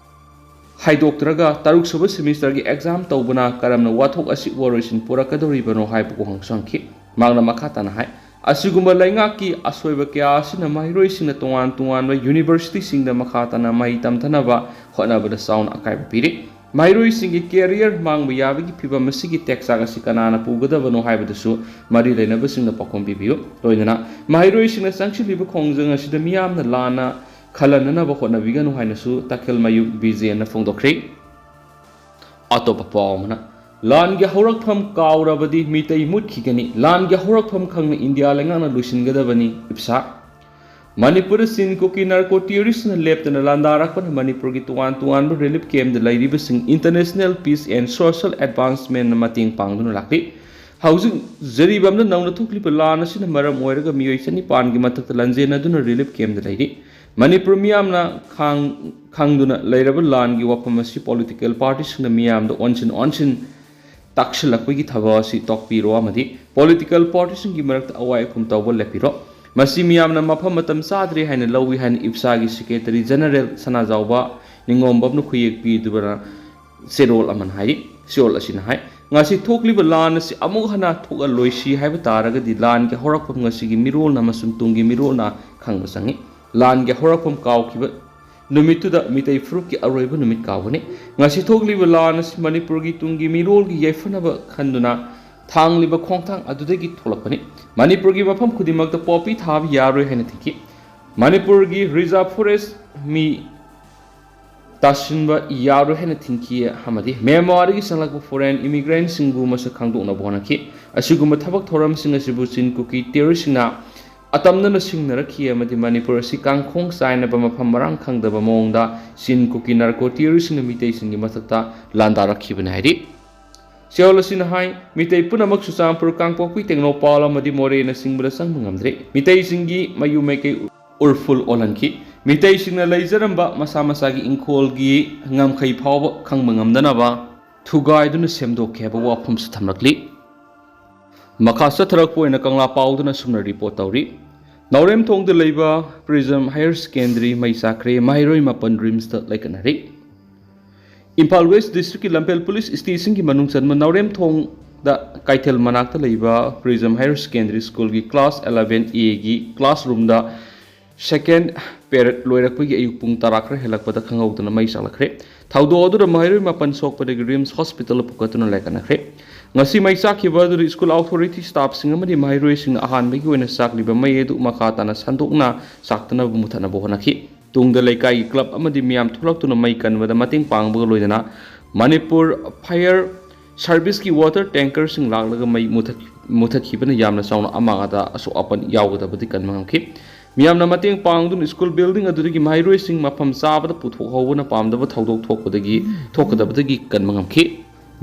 ꯍꯥꯏꯗꯣꯛꯇ꯭ꯔꯒ ꯇꯔꯨꯛꯁꯨꯕ ꯁꯦꯃꯤꯁꯇꯔꯒꯤ ꯑꯦꯛꯖꯥꯝ ꯇꯧꯕꯅ ꯀꯔꯝꯅ ꯋꯥꯊꯣꯛ ꯑꯁꯤ ꯎꯍꯔꯣꯏꯁꯤꯟ ꯄꯨꯔꯛꯀꯗꯧꯔꯤꯕꯅꯣ ꯍꯥꯏꯕ ꯋꯥꯍꯪꯁꯨ ꯍꯪꯈꯤ꯫ ꯃꯍꯥꯛꯅ ꯃꯈꯥ ꯇꯥꯅ ꯍꯥꯏ, ꯑꯁꯤꯒꯨꯝꯕ ꯂꯩꯉꯥꯛꯀꯤ ꯑꯁꯣꯏꯕ ꯀꯌꯥ ꯑꯁꯤꯅ ꯃꯍꯩꯔꯣꯏꯁꯤꯡꯅ ꯇꯣꯉꯥꯟ ꯇꯣꯉꯥꯟꯕ ꯌꯨꯅꯤꯚꯔꯁꯤꯇꯤꯁꯤꯡꯗ ꯃꯈꯥ ꯇꯥꯅ ꯃꯍꯩ ꯇꯝꯊꯅꯕ ꯍꯣꯠꯅꯕꯗ ꯆꯥꯎꯅ ꯑꯀꯥꯏꯕ ꯄꯤꯔꯤ꯫ ꯃꯍꯩꯔꯣꯏꯁꯤꯡꯒꯤ ꯀꯦꯔꯤꯌꯔ ꯃꯥꯡꯕ ꯌꯥꯕꯒꯤ ꯐꯤꯚꯝ ꯑꯁꯤꯒꯤ ꯇꯦꯛꯆꯥꯛ ꯑꯁꯤ ꯀꯅꯥꯅ ꯄꯨꯒꯗꯕꯅꯣ ꯍꯥꯏꯕꯗꯨꯁꯨ ꯃꯔꯤ ꯂꯩꯅꯕꯁꯤꯡꯅ ꯄꯥꯎꯈꯨꯝ ꯄꯤꯕꯤꯌꯨ꯫ ꯂꯣꯏꯅꯅ ꯃꯍꯩꯔꯣꯏꯁꯤꯡꯅ ꯆꯪꯁꯤꯜꯂꯤꯕ ꯈꯣꯡꯖꯪ ꯑꯁꯤꯗ ꯃꯤꯌꯥꯝꯅ ꯂꯥꯟꯅ ꯈꯜꯍꯟꯅꯅꯕ ꯍꯣꯠꯅꯕꯤꯒꯅꯨ ꯍꯥꯏꯅꯁꯨ ꯇꯈꯦꯜꯃꯌꯨꯝ ꯕꯤꯖꯦꯟꯅ ꯐꯣꯡꯗꯣꯛꯈ꯭ꯔꯤ꯫ ꯑꯇꯣꯞꯄ ꯄꯥꯎ ꯑꯃꯅ, ꯂꯥꯟꯒꯤ ꯍꯧꯔꯛꯐꯝ ꯀꯥꯎꯔꯕꯗꯤ ꯃꯤꯇꯩ ꯃꯨꯠꯈꯤꯒꯅꯤ, ꯂꯥꯟꯒꯤ ꯍꯧꯔꯛꯐꯝ ꯈꯪꯅ ꯏꯟꯗꯤꯌꯥ ꯂꯩꯉꯥꯛꯅ ꯂꯣꯏꯁꯤꯟꯒꯗꯕꯅꯤ, ꯏꯞꯁꯥ꯫ ꯃꯅꯤꯄꯨꯔꯗ ꯆꯤꯟ ꯀꯨꯀꯤ ꯅꯥꯔꯀꯣ ꯇꯦꯔꯣꯔꯤꯁꯅ ꯂꯦꯞꯇꯅ ꯂꯥꯟꯗꯥꯔꯛꯄꯅ ꯃꯅꯤꯄꯨꯔꯒꯤ ꯇꯣꯉꯥꯟ ꯇꯣꯉꯥꯟꯕ ꯔꯤꯂꯤꯐ ꯀꯦꯝꯗ ꯂꯩꯔꯤꯕꯁꯤꯡ ꯏꯟꯇꯔꯅꯦꯁꯅꯦꯜ ꯄꯤꯁ ꯑꯦꯟ ꯁꯣꯁꯤꯌꯦꯜ ꯑꯦꯗꯚꯥꯟꯁꯃꯦꯟꯅ ꯃꯇꯦꯡ ꯄꯥꯡꯗꯨꯅ ꯂꯥꯛꯂꯤ꯫ ꯍꯧꯖꯤꯛ ꯖꯔꯤꯕꯝꯗ ꯅꯧꯅ ꯊꯣꯛꯂꯤꯕ ꯂꯥꯟ ꯑꯁꯤꯅ ꯃꯔꯝ ꯑꯣꯏꯔꯒ ꯃꯤꯑꯣꯏ ꯆꯅꯤꯄꯥꯟꯒꯤ ꯃꯊꯛꯇ ꯂꯥꯟꯖꯦꯟꯅꯗꯨꯅ ꯔꯤꯂꯤꯐ ꯀꯦꯝꯗ ꯂꯩꯔꯤ꯫ ꯃꯅꯤꯄꯨꯔ ꯃꯤꯌꯥꯝꯅ ꯈꯥꯡ ꯈꯪꯗꯨꯅ ꯂꯩꯔꯕ ꯂꯥꯟꯒꯤ ꯋꯥꯐꯝ ꯑꯁꯤ ꯄꯣꯂꯤꯇꯤꯀꯦꯜ ꯄꯥꯔꯇꯤꯁꯤꯡꯅ ꯃꯤꯌꯥꯝꯗ ꯑꯣꯟꯁꯤꯟ ꯑꯣꯟꯁꯤꯟ ꯇꯥꯛꯁꯤꯜꯂꯛꯄꯒꯤ ꯊꯕꯛ ꯑꯁꯤ ꯇꯣꯛꯄꯤꯔꯣ ꯑꯃꯗꯤ ꯄꯣꯂꯤꯇꯤꯀꯦꯜ ꯄꯥꯔꯇꯤꯁꯤꯡꯒꯤ ꯃꯔꯛꯇ ꯑꯋꯥꯏ ꯑꯈꯨꯝ ꯇꯧꯕ ꯂꯦꯞꯄꯤꯔꯣ꯫ ꯃꯁꯤ ꯃꯤꯌꯥꯝꯅ ꯃꯐꯝ ꯃꯇꯝ ꯆꯥꯗ꯭ꯔꯦ ꯍꯥꯏꯅ ꯂꯧꯏ ꯍꯥꯏꯅ ꯏꯞꯁꯥꯒꯤ ꯁꯦꯀ꯭ꯔꯦꯇꯔꯤ ꯖꯦꯅꯔꯦꯜ ꯁꯅꯥꯖꯥꯎꯕ ꯅꯤꯡꯉꯣꯝꯕꯝꯅ ꯈꯨꯌꯦꯛ ꯄꯤꯗꯨꯅ ꯆꯦꯔꯣꯜ ꯑꯃꯅ ꯍꯥꯏꯔꯤ꯫ ꯆꯦꯔꯣꯜ ꯑꯁꯤꯅ ꯍꯥꯏ, ꯉꯁꯤ ꯊꯣꯛꯂꯤꯕ ꯂꯥꯟ ꯑꯁꯤ ꯑꯃꯨꯛ ꯍꯟꯅ ꯊꯣꯛꯍꯜꯂꯣꯏꯁꯤ ꯍꯥꯏꯕ ꯇꯥꯔꯒꯗꯤ ꯂꯥꯟꯒꯤ ꯍꯧꯔꯛꯐꯝ ꯉꯁꯤꯒꯤ ꯃꯤꯔꯣꯜꯅ ꯑꯃꯁꯨꯡ ꯇꯨꯡꯒꯤ ꯃꯤꯔꯣꯜꯅ ꯈꯪꯕ ꯆꯪꯏ꯫ ꯂꯥꯟꯒꯤ ꯍꯧꯔꯛꯐꯝ ꯀꯥꯎꯈꯤꯕ ꯅꯨꯃꯤꯠꯇꯨꯗ ꯃꯤꯇꯩ ꯐꯨꯔꯨꯞꯀꯤ ꯑꯔꯣꯏꯕ ꯅꯨꯃꯤꯠ ꯀꯥꯎꯒꯅꯤ꯫ ꯉꯁꯤ ꯊꯣꯛꯂꯤꯕ ꯂꯥꯟ ꯑꯁꯤ ꯃꯅꯤꯄꯨꯔꯒꯤ ꯇꯨꯡꯒꯤ ꯃꯤꯔꯣꯜꯒꯤ ꯌꯥꯏꯐꯅꯕ ꯈꯟꯗꯨꯅ ꯊꯥꯡꯂꯤꯕ ꯈꯣꯡꯊꯥꯡ ꯑꯗꯨꯗꯒꯤ ꯊꯣꯛꯂꯛꯄꯅꯤ꯫ ꯃꯅꯤꯄꯨꯔꯒꯤ ꯃꯐꯝ ꯈꯨꯗꯤꯡꯃꯛꯇ ꯄꯣꯄꯤ ꯊꯥꯕ ꯌꯥꯔꯣꯏ ꯍꯥꯏꯅ ꯊꯤꯡꯈꯤ꯫ ꯃꯅꯤꯄꯨꯔꯒꯤ ꯔꯤꯖꯥꯔꯚ ꯐꯣꯔꯦꯁ ꯃꯤ ꯇꯥꯁꯤꯟꯕ ꯌꯥꯔꯣꯏ ꯍꯥꯏꯅ ꯊꯤꯡꯈꯤ ꯑꯃꯗꯤ ꯃ꯭ꯌꯥꯟꯃꯥꯔꯗꯒꯤ ꯆꯪꯂꯛꯄ ꯐꯣꯔꯦꯟ ꯏꯃꯤꯒ꯭ꯔꯦꯟꯁꯤꯡꯕꯨ ꯃꯁꯛ ꯈꯪꯗꯣꯛꯅꯕ ꯍꯣꯠꯅꯈꯤ꯫ ꯑꯁꯤꯒꯨꯝꯕ ꯊꯕꯛ ꯊꯧꯔꯝꯁꯤꯡ ꯑꯁꯤꯕꯨ ꯆꯤꯟ ꯀꯨꯀꯤ ꯇꯦꯔꯣꯔꯤꯁꯁꯤꯡꯅ ꯑꯇꯝꯅꯅ ꯁꯤꯡꯅꯔꯛꯈꯤ ꯑꯃꯗꯤ ꯃꯅꯤꯄꯨꯔ ꯑꯁꯤ ꯀꯥꯡꯈꯣꯡ ꯆꯥꯏꯅꯕ ꯃꯐꯝ ꯃꯔꯥꯡ ꯈꯪꯗꯕ ꯃꯑꯣꯡꯗ ꯆꯤꯟ ꯀꯨꯀꯤ ꯅꯥꯔꯀꯣ ꯇꯦꯔꯣꯔꯤꯁꯁꯤꯡꯅ ꯃꯤꯇꯩꯁꯤꯡꯒꯤ ꯃꯊꯛꯇ ꯂꯥꯟꯗꯥꯔꯛꯈꯤꯕꯅꯤ ꯍꯥꯏꯔꯤ꯫ ꯆꯦꯔꯣꯜ ꯑꯁꯤꯅ ꯍꯥꯏ, ꯃꯤꯇꯩ ꯄꯨꯝꯅꯃꯛ ꯆꯨꯔꯆꯥꯟꯄꯨꯔ, ꯀꯥꯡꯄꯣꯛꯄꯤ, ꯇꯦꯡꯅꯧꯄꯥꯜ ꯑꯃꯗꯤ ꯃꯣꯔꯦꯅꯆꯤꯡꯕꯗ ꯆꯪꯕ ꯉꯝꯗ꯭ꯔꯤ꯫ ꯃꯤꯇꯩꯁꯤꯡꯒꯤ ꯃꯌꯨꯝ ꯃꯥꯏꯀꯩ ꯎꯔꯐꯨꯜ ꯑꯣꯜꯍꯟꯈꯤ꯫ ꯃꯤꯇꯩꯁꯤꯡꯅ ꯂꯩꯖꯔꯝꯕ ꯃꯁꯥ ꯃꯁꯥꯒꯤ ꯏꯪꯈꯣꯜꯒꯤ ꯉꯝꯈꯩ ꯐꯥꯎꯕ ꯈꯪꯕ ꯉꯝꯗꯅꯕ ꯊꯨꯒꯥꯏꯗꯨꯅ ꯁꯦꯝꯗꯣꯛꯈꯤ ꯍꯥꯏꯕ ꯋꯥꯐꯝꯁꯨ ꯊꯝꯂꯛꯂꯤ꯫ ꯃꯈꯥ ꯆꯠꯊꯔꯛꯄ ꯑꯣꯏꯅ ꯀꯪꯂꯥ ꯄꯥꯎꯗꯅ ꯁꯨꯝꯅ ꯔꯤꯄꯣꯔꯠ ꯇꯧꯔꯤ꯫ ꯅꯥꯎꯔꯦꯝꯊꯣꯡꯗ ꯂꯩꯕ ꯄ꯭ꯔꯤꯖꯝ ꯍꯥꯌꯔ ꯁꯦꯀꯦꯟꯗꯔꯤ ꯃꯩ ꯆꯥꯛꯈ꯭ꯔꯦ, ꯃꯍꯩꯔꯣꯏ ꯃꯥꯄꯟ ꯔꯤꯝꯁꯇ ꯂꯩꯈꯠꯅꯔꯤ꯫ ꯏꯝꯐꯥꯜ ꯋꯦꯁ ꯗꯤꯁꯇ꯭ꯔꯤꯛꯀꯤ ꯂꯝꯐꯦꯜ ꯄꯨꯂꯤꯁ ꯁ꯭ꯇꯦꯁꯟꯒꯤ ꯃꯅꯨꯡ ꯆꯟꯕ ꯅꯥꯎꯔꯦꯝꯊꯣꯡꯗ ꯀꯩꯊꯦꯜ ꯃꯅꯥꯛꯇ ꯂꯩꯕ ꯄ꯭ꯔꯤꯖꯝ ꯍꯥꯌꯔ ꯁꯦꯀꯦꯟꯗꯔꯤ ꯁ꯭ꯀꯨꯜꯒꯤ ꯀ꯭ꯂꯥꯁ ꯑꯦꯂꯚꯦꯟ ꯑꯦꯒꯤ ꯀ꯭ꯂꯥꯁꯔꯨꯝꯗ ꯁꯦꯀꯦꯟ ꯄꯦꯔꯦꯗ ꯂꯣꯏꯔꯛꯄꯒꯤ ꯑꯌꯨꯛ ꯄꯨꯡ ꯇꯔꯥ ꯈꯔ ꯍꯦꯜꯂꯛꯄꯗ ꯈꯪꯍꯧꯗꯅ ꯃꯩ ꯆꯥꯛꯂꯛꯈ꯭ꯔꯦ꯫ ꯊꯧꯗꯣꯛ ꯑꯗꯨꯗ ꯃꯍꯩꯔꯣꯏ ꯃꯥꯄꯟ ꯁꯣꯛꯄꯗꯒꯤ ꯔꯤꯝꯁ ꯍꯣꯁꯄꯤꯇꯥꯜꯗ ꯄꯨꯈꯠꯇꯨꯅ ꯂꯥꯏꯀꯠꯅꯈ꯭ꯔꯦ꯫ ꯉꯁꯤ ꯃꯩ ꯆꯥꯛꯈꯤꯕ ꯑꯗꯨꯗ ꯁ꯭ꯀꯨꯜ ꯑꯣꯊꯣꯔꯤꯇꯤ ꯁ꯭ꯇꯥꯐꯁꯤꯡ ꯑꯃꯗꯤ ꯃꯍꯩꯔꯣꯏꯁꯤꯡꯅ ꯑꯍꯥꯟꯕꯒꯤ ꯑꯣꯏꯅ ꯆꯥꯛꯂꯤꯕ ꯃꯩ ꯑꯗꯨ ꯃꯈꯥ ꯇꯥꯅ ꯁꯟꯗꯣꯛꯅ ꯆꯥꯛꯇꯅꯕ ꯃꯨꯊꯠꯅꯕ ꯍꯣꯠꯅꯈꯤ꯫ ꯇꯨꯡꯗ ꯂꯩꯀꯥꯏꯒꯤ ꯀ꯭ꯂꯕ ꯑꯃꯗꯤ ꯃꯤꯌꯥꯝ ꯊꯣꯛꯂꯛꯇꯨꯅ ꯃꯩ ꯀꯟꯕꯗ ꯃꯇꯦꯡ ꯄꯥꯡꯕꯒ ꯂꯣꯏꯅꯅ ꯃꯅꯤꯄꯨꯔ ꯐꯥꯌꯔ ꯁꯥꯔꯚꯤꯁꯀꯤ ꯋꯥꯇꯔ ꯇꯦꯡꯀꯔꯁꯤꯡ ꯂꯥꯛꯂꯒ ꯃꯩ ꯃꯨꯊꯠ-, ꯃꯨꯊꯠꯈꯤꯕꯅ ꯌꯥꯝꯅ ꯆꯥꯎꯅ ꯑꯃꯥꯡ ꯑꯇꯥ ꯑꯁꯣꯛ ꯑꯄꯟ ꯌꯥꯎꯒꯗꯕꯗꯤ ꯀꯟꯕ ꯉꯝꯈꯤ꯫ ꯃꯤꯌꯥꯝꯅ ꯃꯇꯦꯡ ꯄꯥꯡꯗꯨꯅ ꯁ꯭ꯀꯨꯜ ꯕꯤꯜꯗꯤꯡ ꯑꯗꯨꯗꯒꯤ ꯃꯍꯩꯔꯣꯏꯁꯤꯡ ꯃꯐꯝ ꯆꯥꯕꯗ ꯄꯨꯊꯣꯛꯍꯧꯕꯅ ꯄꯥꯝꯗꯕ ꯊꯧꯗꯣꯛ ꯊꯣꯛꯄꯗꯒꯤ ꯊꯣꯛꯀꯗꯕꯗꯒꯤ ꯀꯟꯕ ꯉꯝꯈꯤ꯫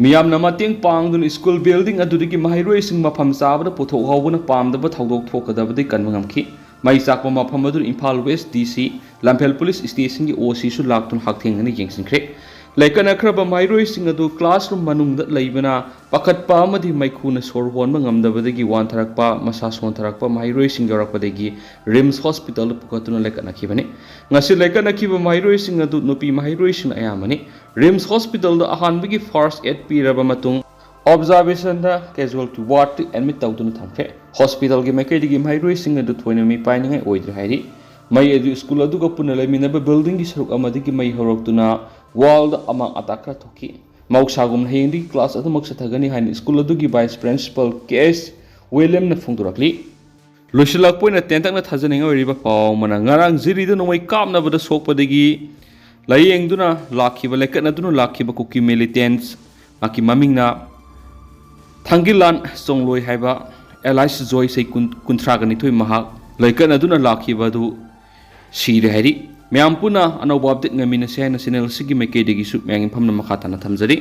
ꯃꯤꯌꯥꯝꯅ ꯃꯇꯦꯡ ꯄꯥꯡꯗꯨꯅ ꯁ꯭ꯀꯨꯜ ꯕꯤꯜꯗꯤꯡ ꯑꯗꯨꯗꯒꯤ ꯃꯍꯩꯔꯣꯏꯁꯤꯡ ꯃꯐꯝ ꯆꯥꯕꯗ ꯄꯨꯊꯣꯛꯍꯧꯕꯅ ꯄꯥꯝꯗꯕ ꯊꯧꯗꯣꯛ ꯊꯣꯛꯀꯗꯕꯗꯒꯤ ꯀꯟꯕ ꯉꯝꯈꯤ꯫ ꯃꯩ ꯆꯥꯛꯄ ꯃꯐꯝ ꯑꯗꯨꯗ ꯏꯝꯐꯥꯜ ꯋꯦꯁ ꯗꯤ ꯁꯤ, ꯂꯝꯐꯦꯜ ꯄꯨꯂꯤꯁ ꯁ꯭ꯇꯦꯁꯟꯒꯤ ꯑꯣ ꯁꯤꯁꯨ ꯂꯥꯛꯇꯨꯅ ꯍꯛꯊꯦꯡꯅꯅ ꯌꯦꯡꯁꯤꯟꯈ꯭ꯔꯦ꯫ ꯂꯩꯀꯠꯅꯈ꯭ꯔꯕ ꯃꯍꯩꯔꯣꯏꯁꯤꯡ ꯑꯗꯨ ꯀ꯭ꯂꯥꯁꯔꯨꯝ ꯃꯅꯨꯡꯗ ꯂꯩꯕꯅ ꯄꯥꯈꯠꯄ ꯑꯃꯗꯤ ꯃꯩꯈꯨꯅ ꯁꯣꯔ ꯍꯣꯟꯕ ꯉꯝꯗꯕꯗꯒꯤ ꯋꯥꯟꯊꯔꯛꯄ, ꯃꯁꯥ ꯁꯣꯟꯊꯔꯛꯄ ꯃꯍꯩꯔꯣꯏꯁꯤꯡ ꯌꯥꯎꯔꯛꯄꯗꯒꯤ ꯔꯤꯝꯁ ꯍꯣꯁꯄꯤꯇꯥꯜꯗ ꯄꯨꯈꯠꯇꯨꯅ ꯂꯩꯀꯠꯅꯈꯤꯕꯅꯤ꯫ ꯉꯁꯤ ꯂꯩꯀꯠꯅꯈꯤꯕ ꯃꯍꯩꯔꯣꯏꯁꯤꯡ ꯑꯗꯨ ꯅꯨꯄꯤ ꯃꯍꯩꯔꯣꯏꯁꯤꯡꯅ ꯑꯌꯥꯝꯕꯅꯤ꯫ ꯔꯤꯝꯁ ꯍꯣꯁꯄꯤꯇꯥꯜꯗ ꯑꯍꯥꯟꯕꯒꯤ ꯐꯥꯔꯁ ꯑꯦꯗ ꯄꯤꯔꯕ ꯃꯇꯨꯡ ꯑꯣꯕꯖꯥꯔꯕꯦꯁꯟꯗ ꯀꯦꯖꯨꯋꯦꯜꯇꯤ ꯋꯥꯔꯗꯇ ꯑꯦꯗꯃꯤꯠ ꯇꯧꯗꯨꯅ ꯊꯝꯈ꯭ꯔꯦ꯫ ꯍꯣꯁꯄꯤꯇꯥꯜꯒꯤ ꯃꯥꯏꯀꯩꯗꯒꯤ ꯃꯍꯩꯔꯣꯏꯁꯤꯡ ꯑꯗꯨ ꯊꯣꯏꯅ ꯃꯤꯄꯥꯏꯅꯤꯡꯉꯥꯏ ꯑꯣꯏꯗ꯭ꯔꯦ ꯍꯥꯏꯔꯤ꯫ ꯃꯩ ꯑꯗꯨ ꯁ꯭ꯀꯨꯜ ꯑꯗꯨꯒ ꯄꯨꯟꯅ ꯂꯩꯃꯤꯟꯅꯕ ꯕꯤꯜꯗꯤꯡꯒꯤ ꯁꯔꯨꯛ ꯑꯃꯗꯒꯤ ꯃꯩ ꯍꯧꯔꯛꯇꯨꯅ ꯋꯥꯜꯗ ꯑꯃꯥꯡ ꯑꯇꯥ ꯈꯔ ꯊꯣꯛꯈꯤ꯫ ꯃꯍꯧꯁꯥꯒꯨꯝꯅ ꯍꯌꯦꯡꯗꯒꯤ ꯀ꯭ꯂꯥꯁ ꯑꯗꯨꯃꯛ ꯆꯠꯊꯒꯅꯤ ꯍꯥꯏꯅ ꯁ꯭ꯀꯨꯜ ꯑꯗꯨꯒꯤ ꯚꯥꯏꯁ ꯄ꯭ꯔꯤꯟꯁꯤꯄꯥꯜ ꯀꯦ ꯑꯦꯁ ꯋꯤꯂꯤꯌꯝꯅ ꯐꯣꯡꯗꯣꯔꯛꯂꯤ꯫ ꯂꯣꯏꯁꯤꯜꯂꯛꯄ ꯑꯣꯏꯅ ꯇꯦꯟꯇꯛꯅ ꯊꯥꯖꯅꯤꯡꯉꯥꯏ ꯑꯣꯏꯔꯤꯕ ꯄꯥꯎ ꯑꯃꯅ, ꯉꯔꯥꯡ ꯖꯤꯔꯤꯗ ꯅꯣꯡꯃꯩ ꯀꯥꯞꯅꯕꯗ ꯁꯣꯛꯄꯗꯒꯤ ꯂꯥꯏꯌꯦꯡꯗꯨꯅ ꯂꯥꯛꯈꯤꯕ, ꯂꯩꯀꯠꯅꯗꯨꯅ ꯂꯥꯛꯈꯤꯕ ꯀꯨꯀꯤ ꯃꯤꯂꯤꯇꯦꯟꯁ, ꯃꯍꯥꯛꯀꯤ ꯃꯃꯤꯡꯅ ꯊꯥꯡꯒꯤꯂꯥꯟ ꯆꯣꯡꯂꯣꯏ ꯍꯥꯏꯕ ꯑꯦꯂꯥꯏꯁ ꯖꯣꯏ, ꯆꯍꯤ ꯀꯨꯟ, ꯀꯨꯟꯊ꯭ꯔꯥꯒ ꯅꯤꯊꯣꯏ, ꯃꯍꯥꯛ ꯂꯩꯀꯠꯅꯗꯨꯅ ꯂꯥꯛꯈꯤꯕ ꯑꯗꯨ ꯁꯤꯔꯦ ꯍꯥꯏꯔꯤ꯫ ꯃꯌꯥꯝ ꯄꯨꯟꯅ ꯑꯅꯧꯕ ꯑꯞꯗꯦꯠ ꯉꯥꯏꯃꯤꯟꯅꯁꯤ ꯍꯥꯏꯅ ꯆꯦꯅꯦꯜ ꯑꯁꯤꯒꯤ ꯃꯥꯏꯀꯩꯗꯒꯤꯁꯨ ꯃꯌꯥꯝꯒꯤ ꯐꯝꯅ ꯃꯈꯥ ꯇꯥꯅ ꯊꯝꯖꯔꯤ꯫